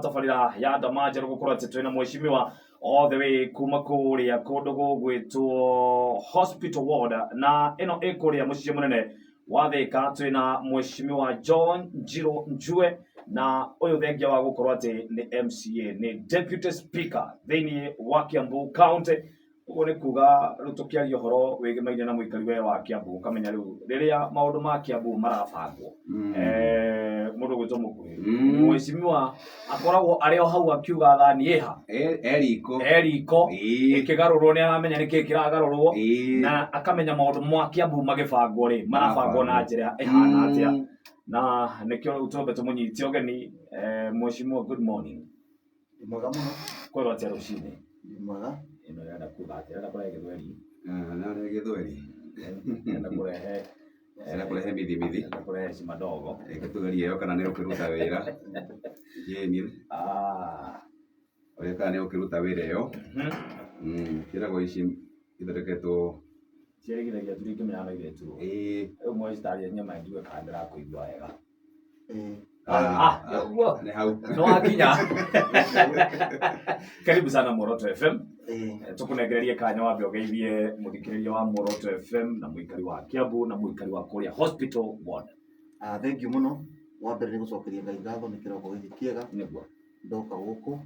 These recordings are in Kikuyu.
Tabarĩra ya Ndama Njerũ gũkorwo atĩ twĩna mheshimiwa all the way kuma kũrĩa kũndũ gũgwĩtwo Hospital Ward, na ĩno ĩ kũrĩa mũciĩ mũnene wa Thĩka. Twĩna mheshimiwa John Njirũ Njue, na ũyũ thengia wa gũkorwo atĩ nĩ MCA, nĩ Deputy Speaker thĩinĩ wa Kiambu County. Ũguo nĩ kuga rĩu tũkĩaria ũhoro wĩgĩmaine na mũikari we wa Kiambu, ũkamenya rĩu rĩrĩa maũndũ ma Kiambu marabangwo, mũndũ gwĩtwo mũkuhĩ, mheshimiwa akoragwo arĩ o hau akiuga thani ĩha. Eriko. Eriko. Ĩkĩgarũrwo nĩ aramenya nĩkĩ kĩragarũrwo, na akamenya maũndũ ma Kiambu magĩbangwo rĩ, marabangwo na njĩra ĩhana atĩa. Na nĩkĩo rĩu twambe tũmũnyite ũgeni. Mheshimiwa, good morning. Ndĩ mwega mũno. Kwĩrwo atĩa rũcinĩ? Ndĩ mwega. Ĩno ĩrenda kuga atĩa? Ĩrenda kũrehe gĩthweri. Ah, na rehe gĩthweri. Ĩrenda kũrehe Ĩrenda kũrehe mithimithi. Ĩrenda kũrehe cima ndogo. Reke tũgerie ĩyo kana nĩ ũkĩruta wĩra. Jeni, Ah. ũrĩa kana nĩ ũkĩruta wĩra ĩyo. Ciĩragwo ici ithondeketwo. Ciarigithagia tũrĩ ingĩmenya no ireturwo. Ĩĩ. Rĩu mwecitaria nyama njigue kana ndĩrakũigua wega. Ah, Ah, ũguo. Nĩ hau. Nĩ wakinya. Karibu sana Muoroto FM. Tũkũnengererie kanya wambe ũgeithie mũthikĩrĩria wa Muoroto FM na mũikari wa Kiambu na mũikari wa kũrĩa Hospital Ward. Ah, thank you mũno. Wa mbere nĩ gũcokeria Ngai ngatho nĩ kĩroko gĩkĩ kĩega. Nĩguo. Ndoka gũkũ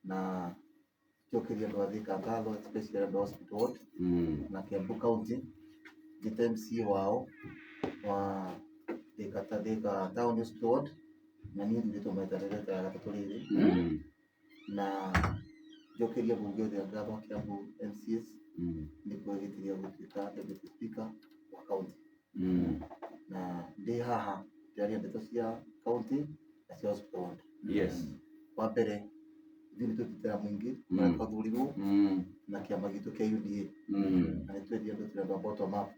na njokeria andũ a Thika ngatho, especially andũ a Hospital Ward na Kiambu County, njĩte MCA wao wa Thika, Thika Town Hospital Ward, na niĩ thurĩtwo maita rita ya gatatũ rĩrĩ. Na njokerie mbunge othe ngatho a Kiambu MCAs nĩ kũhe gĩtĩ gĩa gũtuĩka Deputy Speaker wa county. Na ndĩ haha ndĩraria ndeto cia county na cia hospital ward. Wa mbere, ithuĩ nĩ tũtutĩra mũingĩ ũrĩa twathurirwo na kĩama gitũ kĩa UDA, na nĩ twendire andũ, tũrĩ andũ a bottom up.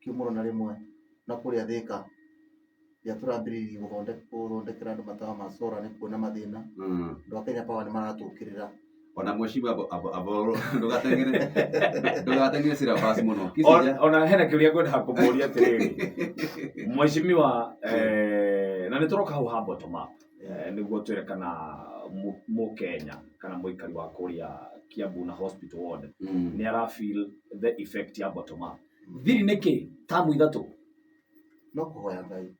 Kĩu mũno na rĩmwe na kũrĩa Thĩka rĩrĩa tũrambĩrĩirie gũthondekera andũ matawa ma solar nĩ kuona mathĩna. Andũ a Kenya Power nĩ maratũkĩrĩra. Ona mweciba abo ndũgateng'ere syllabus mũno. Kisija. Ona hena kĩũria ngwendaga kũmũria atĩrĩrĩ, mheshimiwa, na nĩ tũroka hau ha bottom up, nĩguo twĩre kana mũkenya kana mũikari wa kũrĩa Kiambu na Hospital Ward nĩ ara feel the effect ya bottom up. Thiri nĩ kĩ tamu 3? No kũhoya Ngai.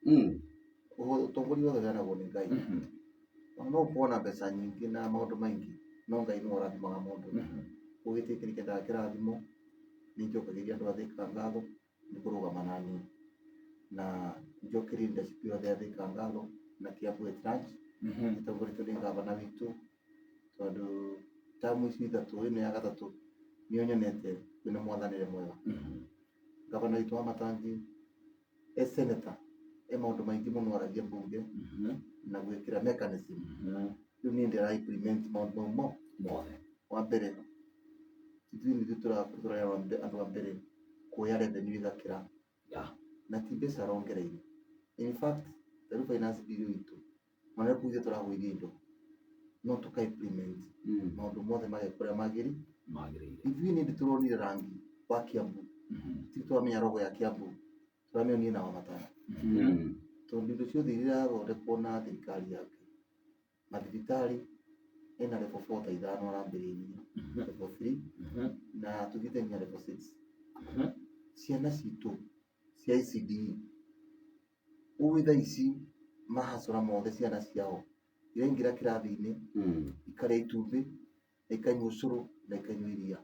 Ũtongoria wothe ũheanagwo nĩ Ngai. Ona no ũkorwo na mbeca nyingĩ na maũndũ maingĩ, no Ngai nĩwe ũrathimaga mũndũ. Koguo gĩtĩ gĩkĩ nĩ kĩendaga kĩrathimo. Nĩ njokagĩria andũ a Thika ngatho nĩ kũrũgama naniĩ, na njokerie leadership yothe ya Thika ngatho na Kiambu at large ĩtongoretio nĩ ngavana witũ, tondũ tamu ici ithatũ, ĩno ya gatatũ nĩyo nyonete kwĩna mwathanĩre mwega. Ngavana witũ wa Matangi e senator e maũndũ maingĩ mũno aragia mbunge na gwĩkĩra mechanism. Rĩu niĩ ndĩra implement maũndũ mau mothe. Wa mbere, ithuĩ nithuĩ tũrarĩ andũ a mbere kuoya revenue ĩgakĩra, na ti mbeca arongereire. In fact, ta rĩu finance bill itũ ona rĩu ithuĩ tũragũithia indo no tũka implement maũndũ mothe magekwo ũrĩa magĩrĩire. Ithuĩ nĩ tũronire rangi wa Kiambu, ti twamenya rogo ya Kiambu, tũramĩonire na Wamatangi, tondũ indo ciothe iria irathondekwo na thirikari yake, mathibitarĩ ena level 4 ta ithano arambĩrĩirie, level 3 na tũthiĩte nginya level 6. Ciana citũ cia ECD ũĩ thaa ici mahacũra mothe, ciana ciao iraingĩra kĩrathi-inĩ, ikarĩa itumbĩ na ikanyua ũcũrũ na ikanyua iria.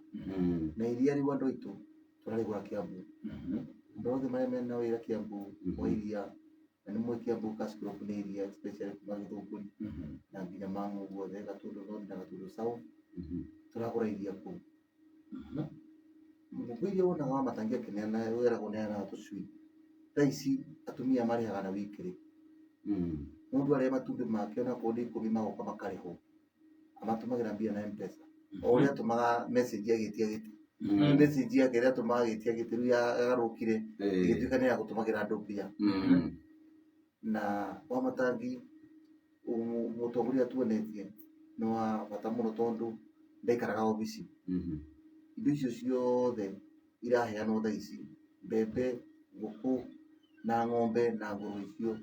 Na iria rĩu andũ aitũ tũrarĩgũra Kiambu. Andũ othe marĩa mena wĩra Kiambu wa iria, na nĩ mũĩ Kiambu cash crop nĩ iria, especially kuma Gĩthũngũri na nginya Mang'u guothe, Gatundu North na Gatundu South, tũragũra iria kũu. Ngũkũ iria wonaga wa Matangi akĩneana weragwo neanaga tũcui, thaa ici atumia marĩhaga na weekly. Mũndũ arĩa matumbĩ make onakorwo nĩ 10 magoka makarĩhwo, amatũmagĩra mbia na M-Pesa. O ũrĩa atũmaga message agĩtia gĩtĩ, message yake ĩrĩa atũmaga agĩtia gĩtĩ rĩu yagarũrũkire ĩgĩtuĩka nĩ ya gũtũmagĩra andũ mbia. Na Wamatangi mũtongoria tuonetie nĩ wa bata mũno, tondũ ndaikaraga obici. Indo icio ciothe iraheanwo thaa ici, mbembe, ngũkũ na ng'ombe na ngũrũwe icio,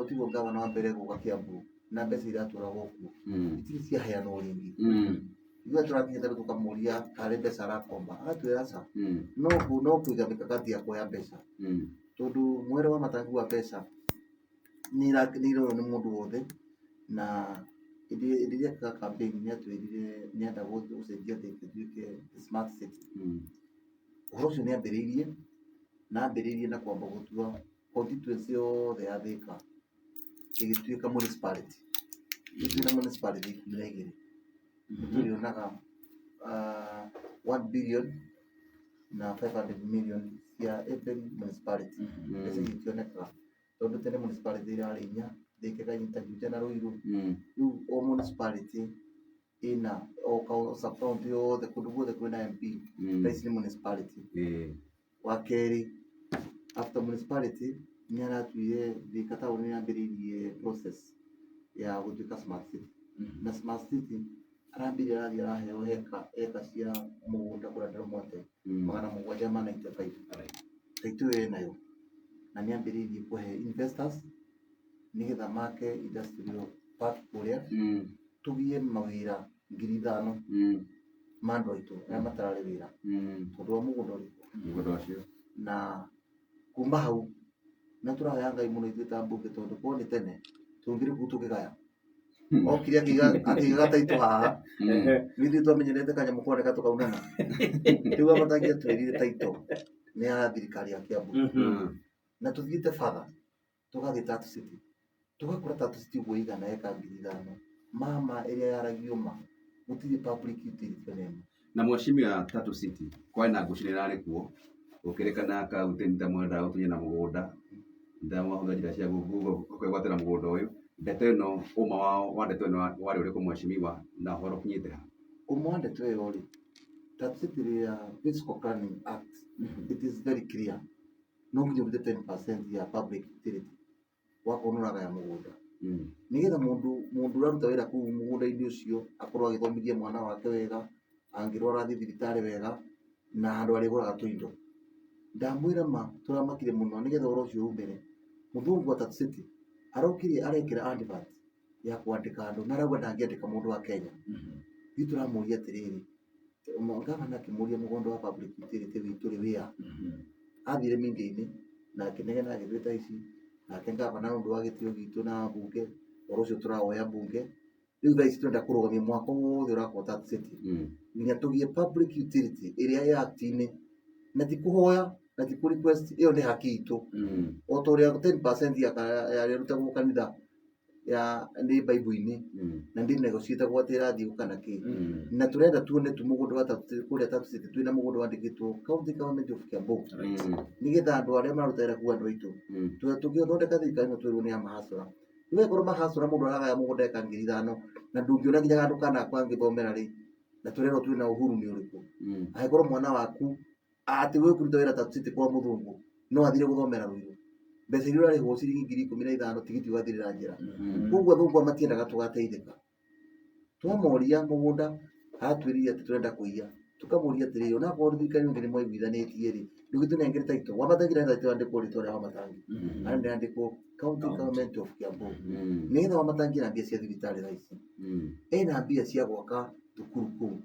tiguo gavana wa mbere gũka Kiambu. Na mbeca iratwaragwo kuo itirĩ ciaheanwo rĩngĩ. Ithuĩ tũrakinya tarĩu tũkamũria karĩ mbeca arakomba, agatwĩra aca, no kũiga mikakati ya kuoya mbeca, tondũ mwere wa Matangi wa mbeca nĩ irorwo nĩ mũndũ wothe. Na hĩndĩ ĩrĩa ekaga campaign nĩ atwĩrire nĩ enda gũcenjia Thika ĩtuĩke smart city. Ũhoro ũcio nĩ ambĩrĩirie, na ambĩrĩirie na kwamba gũtua constituency yothe ya Thika ĩgĩtuĩka municipality. Rĩu twĩna municipality 12. Nĩ tũrĩonaga 1 billion na 500 million cia every municipality. Mbeca ici itionekaga tondũ tene municipality irarĩ inya, Thika ĩkanyita Juja na Ruiru. Rĩu o municipality ĩna o sub county yothe, kũndũ guothe kwĩna MP. Thaa ici nĩ municipality. Wa kerĩ, after municipality, nĩ aratuire Thika taũni nĩ yambĩrĩirie process ya gũtuĩka smart city. Na smart city arambĩrĩria, arathiĩ araheo eka cia mũgũnda kũrĩa Del Monte 795. Taitũ ĩyo ĩnayo, na nĩ ambĩrĩirie kũhe investors nĩgetha make industrial park kũrĩa, tũgĩe mawĩra 5,000 ma andũ aitũ arĩa matararĩ wĩra tondũ wa mũgũnda ũrĩkũ. Mũgũnda ũcio. Na kuma hau na tũrahoya Ngai mũno ithuĩ ta mbunge, tondũ korwo nĩ tene tũngĩrĩ kũu tũkĩgaya. Okire akĩiga gataitũ haha, ithuĩ twamenyerete kanyamũ koneka tũkaunana. Rĩu Amatangi atwĩrire taito nĩ ya thirikari ya Kiambu, na tũthiĩte batha tũgathiĩ Tatu City, tũgakora Tatu City ũguo ĩigana eka 5,000 mama ĩrĩa yaragio ma gũtirĩ public utility ona ĩmwe. Na mheshimiwa, Tatu City kwarĩ na ngucanio ĩrarĩ kuo, gũkĩrĩkana kaunti nĩ ta mwendaga gũtunyana mũgũnda, nĩ ta mwahũthĩra njĩra cia Google kwĩgwatĩra mũgũnda ũyũ. Ndeto ĩno, ũma wa ndeto ĩno warĩ ũrĩkũ, mheshimiwa, na ũhoro ũkinyĩte ha? Ũmwe wa ndeto ĩyo rĩ, Tatu City ya Physical Planning Act, it is very clear, no nginya ũrute 10% ya public utility wakorwo nĩ ũragaya mũgũnda, nĩgetha mũndũ ũraruta wĩra kũu mũgũnda-inĩ ũcio akorwo agĩthomithia mwana wake wega, angĩrwara athiĩ thibitarĩ wega, na handũ arĩgũraga tũindo. Ndamwĩra ma tũramakire mũno nĩgetha ũhoro ũcio umĩre. Mũthũngũ wa Tatu City arokire arekĩra advert ya kwandĩka andũ, na arauga ndangĩandĩka mũndũ wa Kenya. Ithuĩ tũramũria atĩrĩrĩ, gavana akĩmũria mũgũnda wa public utility witũ rĩ wĩa? Athire media-inĩ na akĩnegena agĩtwĩta ici, nake gavana nĩ ũndũ wa gĩtĩo gitũ na mbunge, ũhoro ũcio tũrawoya mbunge. Rĩu thaa ici tũrenda kũrũgamia mwako wothe ũrakwo Tatu City nginya tũgĩe public utility ĩrĩa ĩ act-inĩ, na ti kũhoya na ti kũ request, ĩyo nĩ haki itũ, o ta ũrĩa 10% ya yarutagwo kanitha ya nĩ Bible-inĩ, na ndĩ negotiatagwo atĩ ĩrathiĩ gũ kana kĩ. Na tũrenda tuone tu mũgũnda wa Tatu City, kũrĩa Tatu City twĩna mũgũnda wandĩkĩtwo County Government of Kiambu, nĩgetha andũ arĩa mararuta wĩra kũu, andũ aitũ, tũngĩthondeka thirikari ĩno twĩrwo nĩ ya mahacũra. Rĩu angĩkorwo mahacũra, mũndũ aragaya mũgũnda eka 5,000 na ndũngĩona nginya handũ kana kangĩthomera rĩ, na tũrerwo twĩna uhuru nĩ ũrĩkũ? Angĩkorwo mwana waku atĩ we ũkũruta wĩra Tatu City kwa mũthũngũ no athire gũthomera Ruiru, mbeca iria ũrarĩhwo ciringi 15,000, tigiti ũgathirĩra njĩra. Koguo athũngũ aya matiendaga tũgateithĩka. Twamoria mũgũnda, aratwĩrire atĩ tũrenda kũiya. Tũkamũria atĩrĩrĩ, onakorwo thirikari ĩno nĩ mwaiguithanĩtie rĩ, ndũgĩtũnengere title. Wamatangi na title yandĩkwo rĩtwa rĩa Wamatangi, harĩa ndĩrandĩkwo County Government of Kiambu, nĩgetha Wamatangi ena mbia cia thibitarĩ thaa ici, ena mbia cia gwaka thukuru kũu.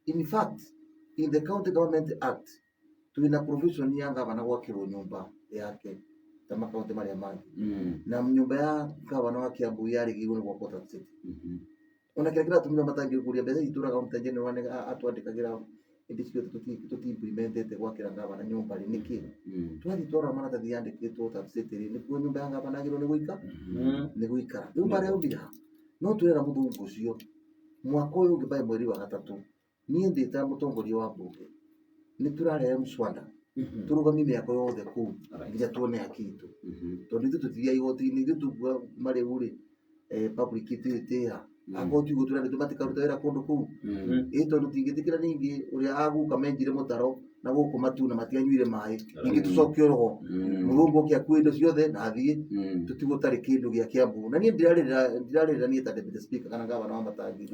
In fact, in the County Government Act twĩna provision ya gavana gwakĩrwo nyũmba yake ta makaunti marĩa mangĩ, na nyũmba ya gavana wa Kiambu yarĩgĩirwo nĩ gwakwo Tatu City. Ona kĩrĩa kĩratũmire Matangi kũria mbeca itũraga ta general atwandĩkagĩra hĩndĩ ciothe, tũti implementete gwakĩra gavana nyũmba rĩ, nĩkĩ? Twathiĩ twarora maratathi yandĩkĩtwo Tatu City rĩ, nĩkuo nyũmba ya gavana agĩrĩirwo nĩ gũikara nĩ gũikara. Rĩu marĩa aumire ha? No twĩrera mũthũngũ ũcio mwaka ũyũ ũngĩ by mweri wa gatatũ, niĩ ndĩ ta mũtongoria wa mbunge nĩ tũrarehe mswada tũrũgamie mĩako yothe kũu nginya tuone haki itũ, tondũ ithuĩ tũtithiaga igoti-inĩ, ithuĩ tukuga marĩu rĩ, public utility ha akorwo tiguo tũrenda matikaruta wĩra kũndũ kũu ĩ, tondũ tingĩtĩkĩra ningĩ ũrĩa aguka menjire mũtaro na gũkũ matuna matianyuire maĩ, ningĩ tũcoke oroho mũthũngũ oke akue indo ciothe na athiĩ, tũtigwo tarĩ kĩndũ gĩa Kiambu. Na niĩ ndirarĩrĩra niĩ ta deputy speaker kana gavana wa Matangi,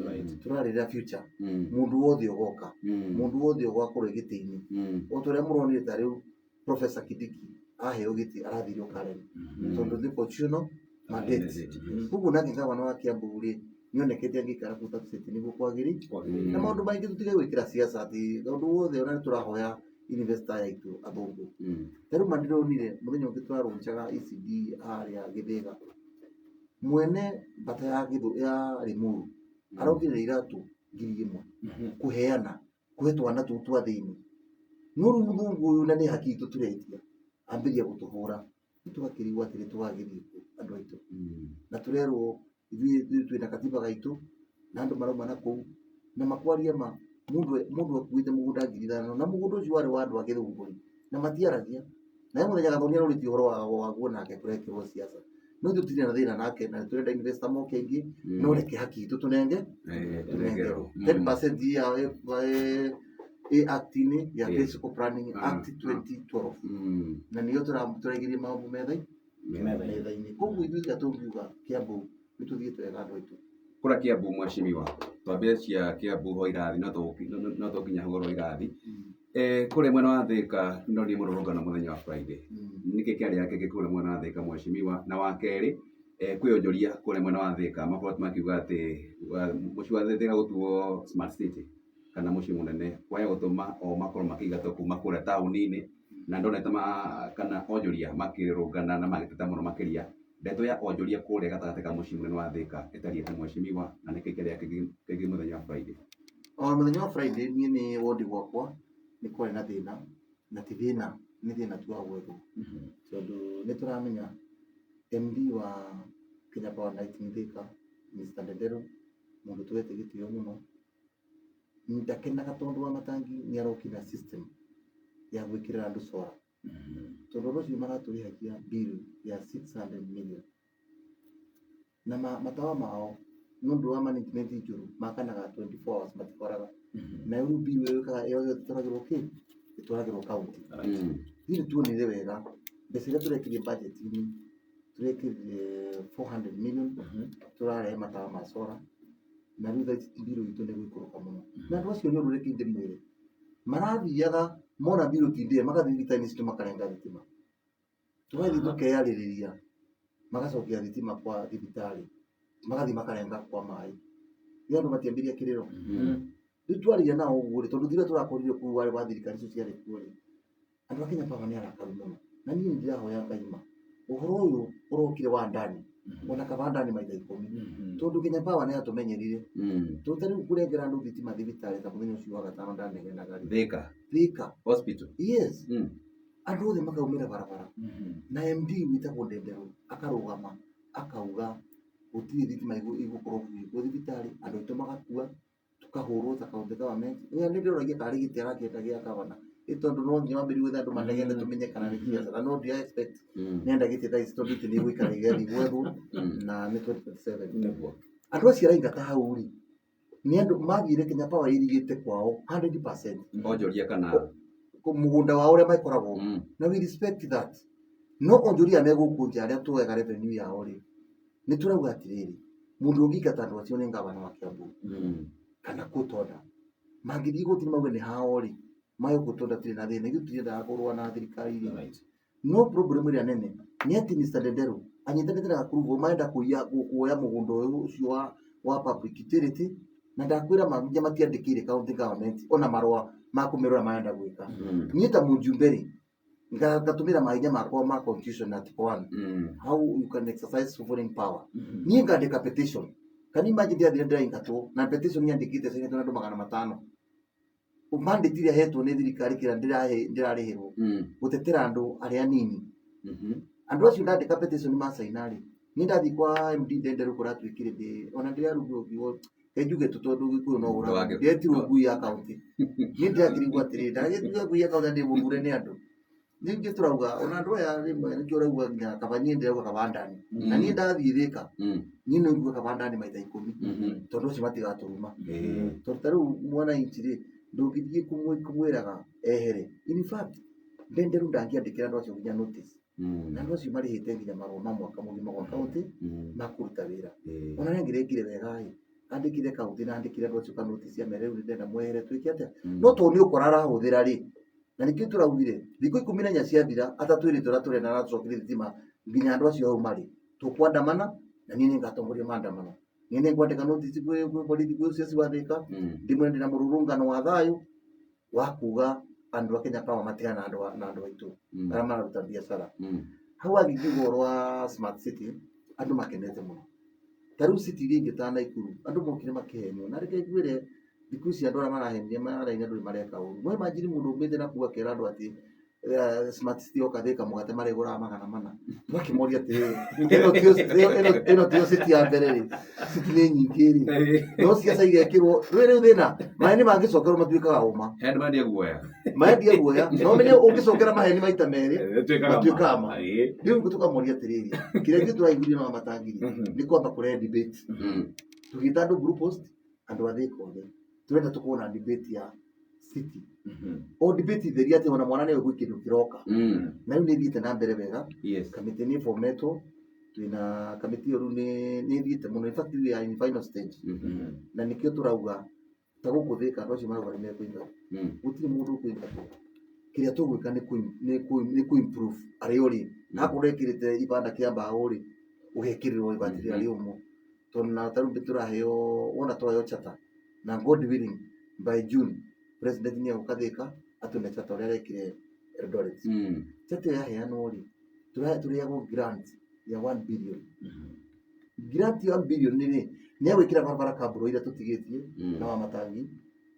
tũrarĩrĩra future, mũndũ wothe ũgoka, mũndũ wothe ũgakorwo gĩtĩ-inĩ, o ta ũrĩa mũronire ta rĩu Professor Kindiki aheo gĩtĩ arathiire Karen, tondũ nĩ constitutional Mandate. Yes. Koguo nake gavana wa Kiambu rĩ, nĩonekete angĩikara kũu Tatu City nĩguo kwagĩrĩire. Mm. Na maũndũ maingĩ tũtige gwĩkĩra siasa atĩ ũndũ wothe ona nĩtũrahoya investor aya aitũ athũngũ. Ta rĩu ma ndĩronire mũthenya ũngĩ tũrarũnjaga ECD harĩa Gĩthĩga, mwene mbata ya ya Limuru arokire na iratũ 1,000 kũheana kũhe twana tũu twa thĩini. No rĩu mũthũngũ ũyũ na nĩ haki itũ tũretia ambĩrĩria gũtũhũra, rĩu tũgakĩrigwo atĩrĩ tũgagĩthiĩ kũ andũ aitũ, na tũrerwo ithuĩ twĩna katiba gaitũ na andũ marauma na kũu na makwaria ma mũndũ akuĩte mũgũnda 5,000 na mũgũnda ũcio warĩ wa andũ a Gĩthũngũri na matiaragia na he mũthenya Gathoni arorĩtie ũhoro waguo nake kũrekĩrwo siasa, no ithuĩ tũtirĩ na thĩna nake na tũrenda investor moke aingĩ, no reke haki itũ tũnenge Tũnengerwo. 10% ya ĩ act-inĩ ya Physical Planning Act 2012, na nĩyo tũraigĩrĩria maũndũ metha-inĩ metha-inĩ. Koguo ithuĩ kĩrĩa tũngiuga Kiambu nĩ tũthiĩte wega andũ aitũ. Kũrĩa Kiambu mheshimiwa, twambie cia Kiambu ho irathi no tũkinya hau ũhoro irathi. Kũrĩa mwena wa Thika no nĩ mũrũrũngano mũthenya wa Friday. Nĩkĩ kĩarĩ gĩkĩ kũrĩa mwena wa Thika mheshimiwa? Na wa kerĩ, kwĩ onjoria kũrĩa mwena wa Thika makoretwo makiuga atĩ mũciĩ wa Thika gũtuo smart city kana mũciĩ mũnene kwaya gũtũma o makorwo makĩingatwo kuma kũrĩa taũni-inĩ, na ndonete kana onjoria makĩrũrũngana na magĩteta mũno makĩria. Ndeto ya onjoria kũrĩa gatagatĩ ka mũciĩ mũnene wa Thika ĩtariĩ atĩa mheshimiwa, na nĩkĩ kĩrĩa kĩngĩ mũthenya wa Friday? O mũthenya wa Friday niĩ nĩ wondi gwakwa nĩ kwarĩ na thĩna, na ti thĩna, nĩ thĩna tu wa gwethwo, tondũ nĩ tũramenya MD wa Kenya Power Lighting Thika Mr. Ndendero, mũndũ twete gĩtĩo mũno, ndakenaga tondũ wa matangi nĩ arokire na system ya gwĩkĩrĩra andũ solar, tondũ ũndũ ũcio maratũrĩhagia bill ya 600 million na matawa mao nĩ ũndũ wa management njũru makanaga 24 hours matikoraga, na rĩu bill ĩyo ĩkaga ĩyo ĩtwaragĩrwo kĩ ĩtwaragĩrwo county. Ithuĩ tuonire wega mbeca iria tũrekĩrie budget-inĩ, tũrekĩrire 400 million tũrarehe matawa ma solar, na rĩu thaa ici bill itũ nĩ gũikũrũka mũno. Na andũ acio nĩ ũndũ reke ndĩmwĩre, marathiaga mona bill ti ndĩe magathiĩ thibitarĩ citũ makarenga thitima, tũgathiĩ tũkeyarĩrĩria magacokia thitima kwa thibitarĩ, magathiĩ makarenga kwa maĩ, rĩu andũ matiambĩrĩria kĩrĩro. Rĩu twarĩria nao ũguo rĩ, tondũ thira tũrakorire kũu warĩ wa thirikari icio ciarĩ kuo rĩ, andũ a Kenya Power nĩ arakaru mũno, na niĩ nĩ ndĩrahoya Ngai ma ũhoro ũyũ ũrokire wa ndani ona kaba ndani maita 10, tondũ Kenya Power nĩ yatũmenyerire tondũ ta rĩu kũrengera andũ thitima thibitarĩ ta mũthenya ũcio wa gatano ndanegenaga rĩ. Thika Thika hospital. Yes. Andũ othe makaumĩra barabara na MD wĩtagwo Ndendero akarũgama akauga gũtirĩ thitima ĩgũkorwo ĩgĩkwo thibitarĩ, andũ aitũ magakua, tũkahũrwo ta county government. Nĩ ndĩroragia karĩ gĩtĩ arakĩenda gĩa gavana, ĩ tondũ no nginya wambĩrĩrie gwetha andũ manegene tũmenye kana nĩ biacara, no ndia expect nĩenda gĩtĩ thaa ici tondũ itĩ nĩ ĩgũikara ĩgĩthiĩ gwethwo na nĩ 2027. Andũ acio araingata hau rĩ, nĩ andũ mathiire Kenya Power ĩrigĩte kwao 100% Onjoria kana mũgũnda wao ũrĩa makoragwo, na we respect that, no onjoria me gũkũ nja arĩa tuoyaga revenue yao rĩ, nĩ tũrauga atĩrĩrĩ, mũndũ ũngĩingata andũ acio nĩ gavana wa Kiambu kana court order, mangĩthiĩ igoti-inĩ mauge nĩ hao rĩ, mayo court order tirĩ na thĩna, ithuĩ tũtiendaga kũrũa na thirikari rĩ. No problem ĩrĩa nene nĩ atĩ Mr. Ndendero anyitanĩte na Gakurugo marenda kũiya kuoya mũgũnda ũyũ ũcio wa public utility, na ndakwĩra ma nginya matiandĩkĩire county government ona marũa ma kũmera ũrĩa marenda gwĩka. Niĩ ta mũjumbe rĩ, ngatũmĩra mahinya makwa ma constitution article 1, how you can exercise sovereign power. Niĩ ngandĩka petition. Can you imagine ndĩrathire ndĩraingatwo na petition nyandĩkĩte cainĩtwo na andũ 500, mandate ĩrĩa hetwo nĩ thirikari kĩrĩa ndĩrarĩhĩrwo gũtetera andũ arĩa anini. Andũ acio ndandĩka petition macaina rĩ, niĩ ndathiĩ kwa MD Ndenderu kũratuĩkire ndĩ ona ndĩrarugirwo ngiugo ke njuge tu tondũ Gĩkũyũ no ũragwo ndĩretirwo ngui ya kaunti. Niĩ ndĩrakĩrigwo atĩrĩrĩ, ndagĩtuĩka ngui ya kaunti na ndĩ mũthure nĩ andũ. Ningĩ tũrauga ona andũ aya rĩmwe nĩkĩo ũrauga nginya kaba niĩ ndĩrauga kaba ndani, na niĩ ndathiĩ Thĩka niĩ no njuge kaba ndani maita 10, tondũ acio matigatũruma, tondũ ta rĩu mwananchi rĩ, ndũngĩthiĩ kũmwĩraga ehere. In fact Ndenderu ndangĩandĩkĩra andũ acio nginya notice, na andũ acio marĩhĩte nginya marũa ma mwaka mũgima gwa kaunti ma kũruta wĩra. Ona nĩ angĩrekire wega ĩ, andĩkire kaunti na andĩkire andũ acio ka notice amere rĩu nĩndĩrenda mwehere twĩke atĩa, no tondũ nĩ ũkora arahũthĩra rĩ, na nĩkĩo tũraugire thikũ 14 ciathira atatwĩrĩte ũrĩa tũrenda na atũcokerie thitima nginya andũ acio hau marĩ. Tukwandamana na niĩ nĩngatongoria maandamano. Niĩ nĩngwandĩka notice gwĩ borithi, gwĩ CS wa Thika, ndĩmwĩre ndĩna mũrũrũngano wa thayũ wa kuga andũ a Kenya Power matigane na andũ aitũ arĩa mararuta biacara. Hau angiuga ũhoro wa smart city, andũ makenete mũno. Ta rĩu city iria ingĩ ta Naikuru, andũ mokire makĩhenio. Na reke ngwĩre, thikũ ici andũ arĩa marahenia maraina andũ nĩ mareka ũru. No imagine mũndũ umĩte na kuu akera andũ atĩ smart city yoka Thika mũgate marĩgũraga 400. Tũgakĩmoria atĩrĩrĩ, ĩno tiyo city ya mbere rĩ, city nĩ nyingĩ rĩ, no ciaca igekĩrwo rĩu rĩu thĩna maheni mangĩcokerwo matuĩkaga ũma. He andũ mendia guoya. Mendia guoya, no menye ũngĩcokera maheni maita merĩ matuĩkaga ma. Rĩu tũkamoria atĩrĩrĩ, kĩrĩa ithuĩ tũraiguire na Wamatangi rĩ, nĩ kwamba kũrehe debate. Tũgĩta andũ group post, andũ a Thika othe, tũrenda tũkorwo na debate ya city. O debate theri atĩ ona mwana nĩoĩ gwĩ kĩndũ kĩroka. Na rĩu nĩ ĩthiĩte na mbere wega. Kamĩtĩ nĩ ĩbometwo, twĩna kamĩtĩ ĩyo rĩu nĩ ĩthiĩte mũno. In fact we are in final stage. Na nĩkĩo tũrauga ta gũkũ Thika andũ acio marauga nĩ mekũingatwo. Gũtirĩ mũndũ ũkũingatwo. Kĩrĩa tũgwĩka nĩ kũ improve harĩa ũrĩ. Akorwo ũrekĩrĩte ibanda kĩa mbaũ rĩ, ũgekĩrĩrwo ibati rĩrĩa rĩũmũ. Tondũ na ta rĩu tũraheo, wona twaheo charter, na God willing by June president nĩ egũka Thika atũne charter ũrĩa arekire Eldoret. Charter ĩyo yaheanwo rĩ, tũrĩagwo grant ya 1 billion. Grant ya 1 billion rĩ, nĩ ya gwĩkĩra barabara kambũro iria tũtigĩtie na Wamatangi,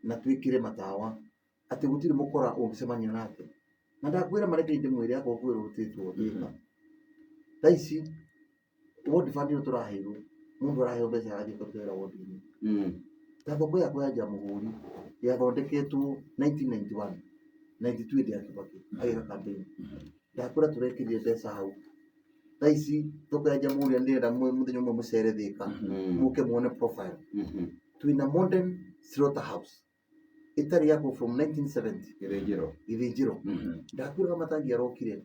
na twĩkĩre matawa atĩ gũtirĩ mũkora ũngĩcemania nake. Na ndakwĩra mareke ndĩmwĩre akorwo kwĩ rũrutĩtwo Thika. Thaa ici ward fund ĩyo tũraheirwo, mũndũ araheo mbeca agathiĩ akaruta wĩra ward-inĩ. Ta thoko yakwa ya Jamhuri yathondeketwo 1991, 92 hĩndĩ ya Kibaki agĩka campaign. Ndakwĩra tũrekĩrire mbeca hau. Thaa ici thoko ya Jamhuri ndĩrenda mũthenya ũmwe mũcere Thika, mũke muone profile. Twĩna modern slaughter house ĩtarĩ yakwo from 1970. Gĩthĩnjĩro. Gĩthĩnjĩro. Ndakwĩra Matangi arokire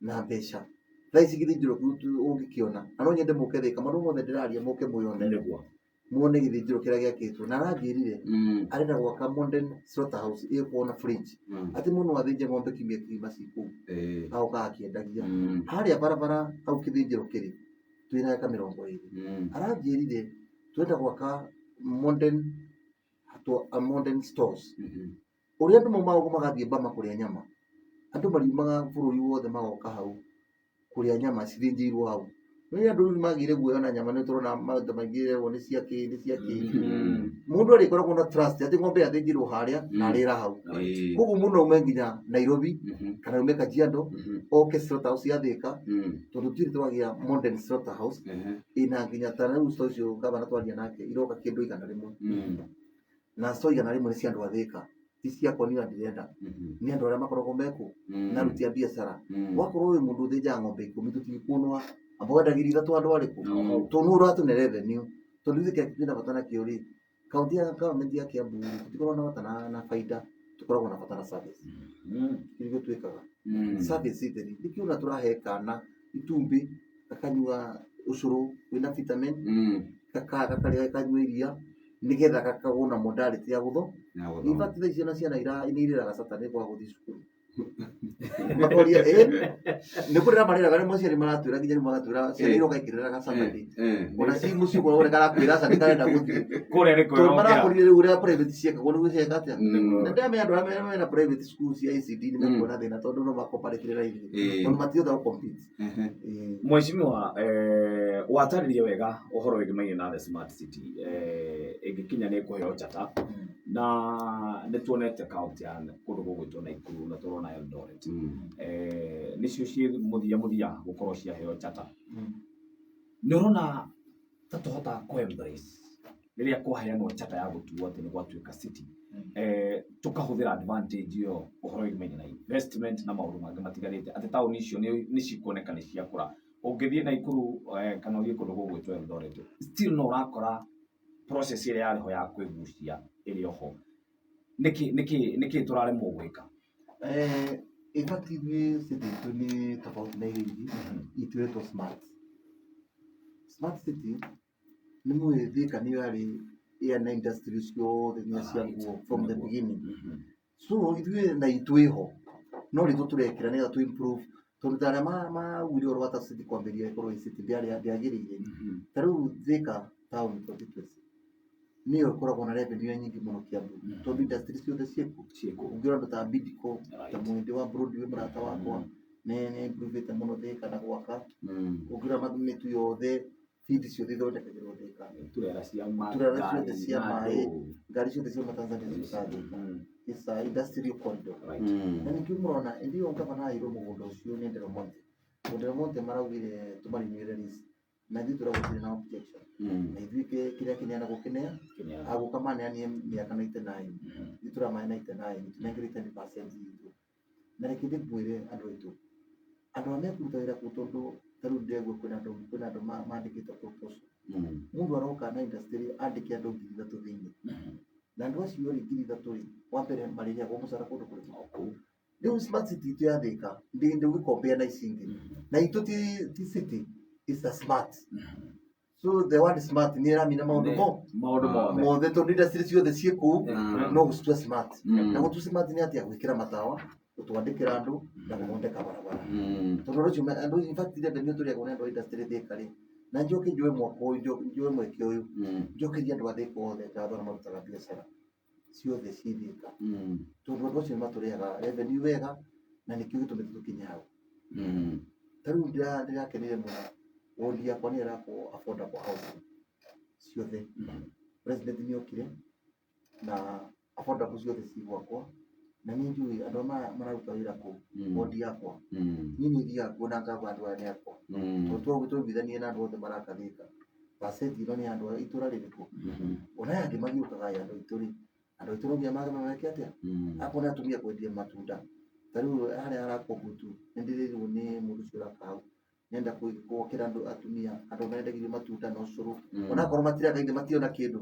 na mbeca. Thaa ici gĩthĩnjĩro kĩu ũngĩkĩona, na no nyende mũke Thika, maũndũ mothe ndĩraria mũke mwĩyonere. Muone gĩthĩnjĩro kĩrĩa gĩakĩtwo. Na aranjĩrire arenda gwaka modern slaughter house ĩgũkorwo na fridge. Atĩ mũndũ no athĩnje ng'ombe kiumia kĩgima ci kũu. Agoka akĩendagia. Harĩa barabara hau gĩthĩnjĩro kĩrĩ, twĩna eka 20. Aranjĩrire twenda gwaka modern stores. Ũrĩa andũ maumaga gũkũ magathiĩ Bama kũrĩa nyama. Andũ mariumaga bũrũri wothe magoka hau kũrĩa nyama cithĩnjĩirwo hau. Rĩrĩa andũ rĩu magĩire guoya na nyama nĩ tũrona maũndũ maingĩ rerwo nĩ cia kĩ, nĩ cia kĩ. Mũndũ arĩkoragwo na trust atĩ ng'ombe yathĩnjĩrwo harĩa na arĩra hau. Koguo mũndũ aume nginya Nairobi kana aume Kajiado oke slaughter house ya Thika, tondũ tũtirĩ twagĩa modern slaughter house ĩna nginya ta rĩu store icio gavana twaria nake iroka kĩndũ 100. Na store 100 nĩ cia andũ a Thika, ti ciakwa niĩ ndĩrenda. Nĩ andũ arĩa makoragwo mekũ na aruti a biacara. Wakorwo wĩ mũndũ ũthĩnjaga ng'ombe 10 tũtingĩkuonwa, amba wendagĩria ithatũ andũ arĩkũ? Tondũ nĩwe ũratũne revenue. Tondũ ithuĩ kĩrĩa twĩna bata nakĩo rĩ, kaunti ya government ya Kiambu rĩ, tũtikoragwo na bata na baida, tũkoragwo na bata na service. Nĩguo twĩkaga. Service theri. Nĩkĩo ona tũrahe kana itumbĩ, gakanyua ũcũrũ wĩna vitamin, gakarĩa gakanyua iria, nĩgetha gakagwo na modality ya gũtho. In fact thaa ici ona ciana nĩ irĩraga Saturday kwaga gũthiĩ cukuru. Makoria, nĩ kũrĩra marĩraga, rĩmwe aciari maratwĩra nginya rĩmwe magatwĩra ciana iroka ikĩrĩraga Saturday. Ona ci mũciĩ ũkoragwo ũrĩa karakwĩra aca nĩ karenda gũthiĩ. Kũrĩa nĩ Tondũ kwĩyongera. marakorire rĩu ũrĩa private ciekagwo nĩguo cieka atĩa. Na ndĩramenya andũ arĩa mena private school cia ECD nĩ mekuona thĩna tondũ no makomparĩtire na ithuĩ. Tondũ matirahota gũ compete. Mheshimiwa, watarĩria wega ũhoro wĩgĩmainie na the smart city, ĩngĩkinya nĩ ĩkũheo charter, na nĩ tuonete kaunti ya kũndũ gũgwĩtwo Naikuru na tũrona Eldoret, nĩcio ciĩ mũthia mũthia gũkorwo ciaheo charter. Nĩ ũrona ta tũhotaga kũ embrace rĩrĩa kwaheanwo charter ya gũtuo atĩ nĩ gwatuĩka city, tũkahũthĩra advantage ĩyo ũhoro wĩgĩmainie na investment na maũndũ mangĩ matiganĩte, atĩ taũni icio nĩ cikuoneka nĩ ciakũra. Ũngĩthiĩ Naikuru kana ũthiĩ kũndũ gũgwĩtwo Eldoret, still no ũrakora process ĩrĩa yarĩ ho ya kwĩgucia ĩrĩ oho. Nĩkĩ tũraremwo gwĩka? In fact ithuĩ city itũ nĩ tofauti na iria ingĩ, itũ ĩretwo smart. Smart city nĩ mũĩ Thika nĩyo yarĩ ĩna industry ciothe nginya cia nguo from the beginning. So ithuĩ na itũ ĩho, no rĩtwa tũrekĩra nĩgetha tũ improve. Tondũ ta arĩa maugire ũhoro wa Tatu City kwambĩrĩria ĩkorwo ĩ city ndĩagĩrĩire. Ta rĩu Thika town constituency nĩyo ĩkoragwo na revenue nyingĩ mũno Kiambu, tondũ industry ciothe ciĩkuo. Ciĩkuo. Ũngĩrora andũ ta Bidco, ta Mũhĩndĩ wa Broadway mũrata wakwa, nĩ improve mũno Thika na gwaka. Ũngĩrora mĩtu yothe, feed ciothe ithondekagĩrwo Thika. Turera cia ma Turera ciothe ngari cia na maĩ, andũ. Ngari ciothe cia Tanzania ciũkaga Thika. It's a industrial corridor. Na nĩkĩo mũrona ĩndĩ ĩyo gavana aheirwo mũgũnda ũcio nĩ Del Monte. Tondũ Del Monte maraugire tũmarinĩre lease. Na ithuĩ tũragũtirĩ na objection. Na ithuĩ kĩrĩa kĩneanagwo kĩnea, Kĩneanagwo. Agũka maneanire mĩaka 99. Ithuĩ tũramahe 99, tũnengere 10% itũ. Na reke ndĩmwĩre andũ aitũ, andũ arĩa mekũruta wĩra kũu, tondũ ta rĩu ndĩraigua kwĩna andũ mandĩkĩte proposal. Mũndũ aroka na industry andĩke andũ 3,000 thĩinĩ. Na andũ acio rĩ, 3,000 rĩ, wa mbere marĩrĩagwo mũcara kũndũ kũrĩkũ? O kũu. Rĩu smart city itũ ya Thika ndũgĩkombea na ici ingĩ. Na itũ ti city, it's a smart. So the word smart nĩ ĩramina maũndũ mo Maũndũ mothe. Mothe, tondũ industry ciothe ciĩ kũu no gũcitua smart. Na gũtua smart nĩ atĩa? Gwĩkĩra matawa, gũtwandĩkĩra andũ na gũthondeka barabara. Tondũ andũ acio andũ, in fact, revenue tũrĩagwo nĩ andũ a industry Thika rĩ, na njoke njoe mwaka ũyũ, njoe mweke ũyũ njokerie andũ a Thika othe ngatho arĩa marutaga biacara ciothe ciĩ Thika, tondũ andũ acio nĩ matũrĩhaga revenue wega na nĩkĩo gĩtũmĩte tũkinye hau. Ta rĩu ndĩrakenire mũno, wodi yakwa nĩ ĩrakwo affordable housing ciothe. President nĩ okire na affordable ciothe ci gwakwa, na nĩ njũĩ andũ arĩa mararuta wĩra kũu wodi yakwa. Niĩ nĩ thiaga kuo na ngauga andũ aya nĩ akwa, tondũ twaiguithanirie na andũ othe maraka Thika, percent ĩno nĩ ya andũ a itũra rĩrĩkũ. Ona aya angĩ magiũkaga ĩ, andũ aitũ rĩ, andũ aitũ no nginya meke atĩa? Akorwo nĩ atumia kwendia matunda, ta rĩu harĩa harakwo mbutu, nĩ ndĩrĩirwo nĩ mũndũ ũcio ũraka hau, nĩenda gwakĩra andũ atumia, andũ marendagĩrio matunda na ũcũrũ, onakorwo matiraka mationa kĩndũ,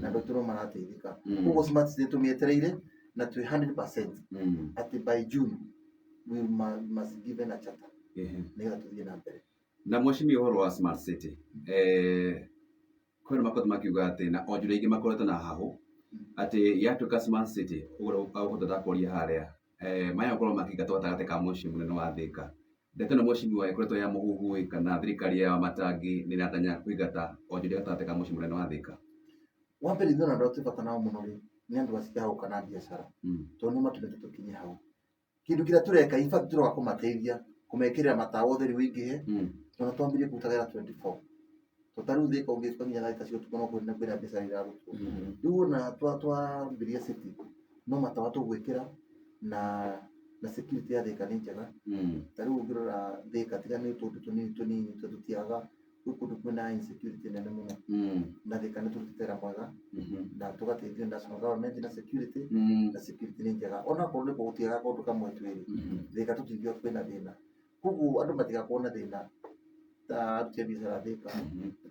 na andũ aitũ no marateithĩka. Koguo smart city tũmĩetereire na twĩ 100% atĩ by June we must given a charter nĩgetha tũthiĩ na mbere. Na mheshimiwa, ũhoro wa smart city, kwĩna makoretwo makiuga atĩ na onjoria aingĩ makoretwo na hahũ atĩ yatuĩka smart city, ũguo ũguo ndakũria harĩa maya gũkorwo makĩingatwo gatagatĩ ka mũciĩ mũnene wa Thika. Ndeto ĩno, mheshimiwa, ĩkoretwo ya mũhuhu kana thirikari ya Matangi nĩ ĩratanya kũingata onjoria gatagatĩ ka mũciĩ mũnene wa Thika? Wa mbere, ithuĩ ona andũ arĩa twĩ bata nao mũno rĩ, nĩ andũ acio a gũka na biacara, tondũ nĩ matũmĩte tũkinye hau. Kĩndũ kĩrĩa tũreka, in fact, tũroka kũmateithia kũmekĩrĩra matawa, ũtheri ũingĩhe. Ona twambirie kũruta wĩra 24, to ta rĩu Thika ũngĩũka nginya thaa 3 cia ũtukũ no kwĩna biacara irarutwo. Rĩu ona twambĩrĩria city no matawa tũgwĩkĩra na security ya Thika nĩ njega. Ta rĩu ũngĩrora Thika, tiga nĩ tũndũ tũnini tũnini tondũ tũtiagaga, gwĩ kũndũ kwĩna insecurity nene mũno, na Thika nĩ tũrutĩte wĩra mwega na tũgateithio national government na security, na security nĩ njega, onakorwo nĩ gũtiagaga kaũndũ kamwe twĩrĩ. Thika tũtingiuga kwĩna thĩna, koguo andũ matigakorwo na thĩna ta aruti a biacara Thika.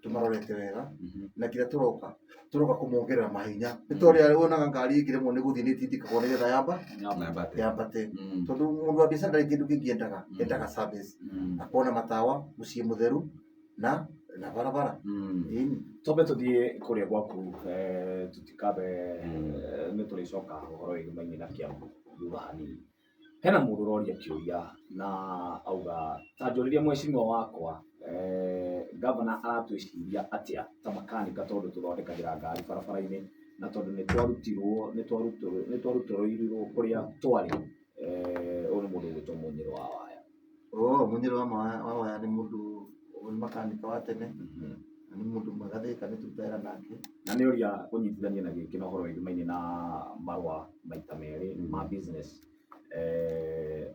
Tũmarorete wega na kĩrĩa tũroka, tũroka kũmongerera mahinya, nĩ ta ũrĩa wonaga ngari ĩngĩremwo nĩ gũthiĩ nĩ ĩtindĩkagwo nĩgetha yamba Yambate. Yambate. Tondũ mũndũ wa biacara ndarĩ kĩndũ kĩngĩ endaga, endaga service, akona matawa, mũciĩ mũtheru na barabara. Ĩni. Twambe tũthiĩ kũrĩa gwaku, tũtikambe nĩ tũrĩcoka ũhoro wĩgĩmaine na Kiambu thutha hanini. Hena mũndũ ũroria kĩũria na auga ta njũrĩrie mheshimiwa wakwa, gavana aratwĩciria atĩa ta makanika, tondũ tũthondekagĩra ngari barabara-inĩ, na tondũ nĩ twarutũrũirwo kũrĩa twarĩ. Ũyũ nĩ mũndũ ũgwĩtwo Mũnyĩrĩ wa Waya. Oh, Mũnyĩrĩ wa Waya nĩ mũndũ nĩ makanika wa tene na nĩ mũndũ mwega Thika, nĩ tũrutaga wĩra nake. Na nĩ ũria kũnyitithania na gĩkĩ na ũhoro wĩgĩmaine na marũa maita merĩ ma business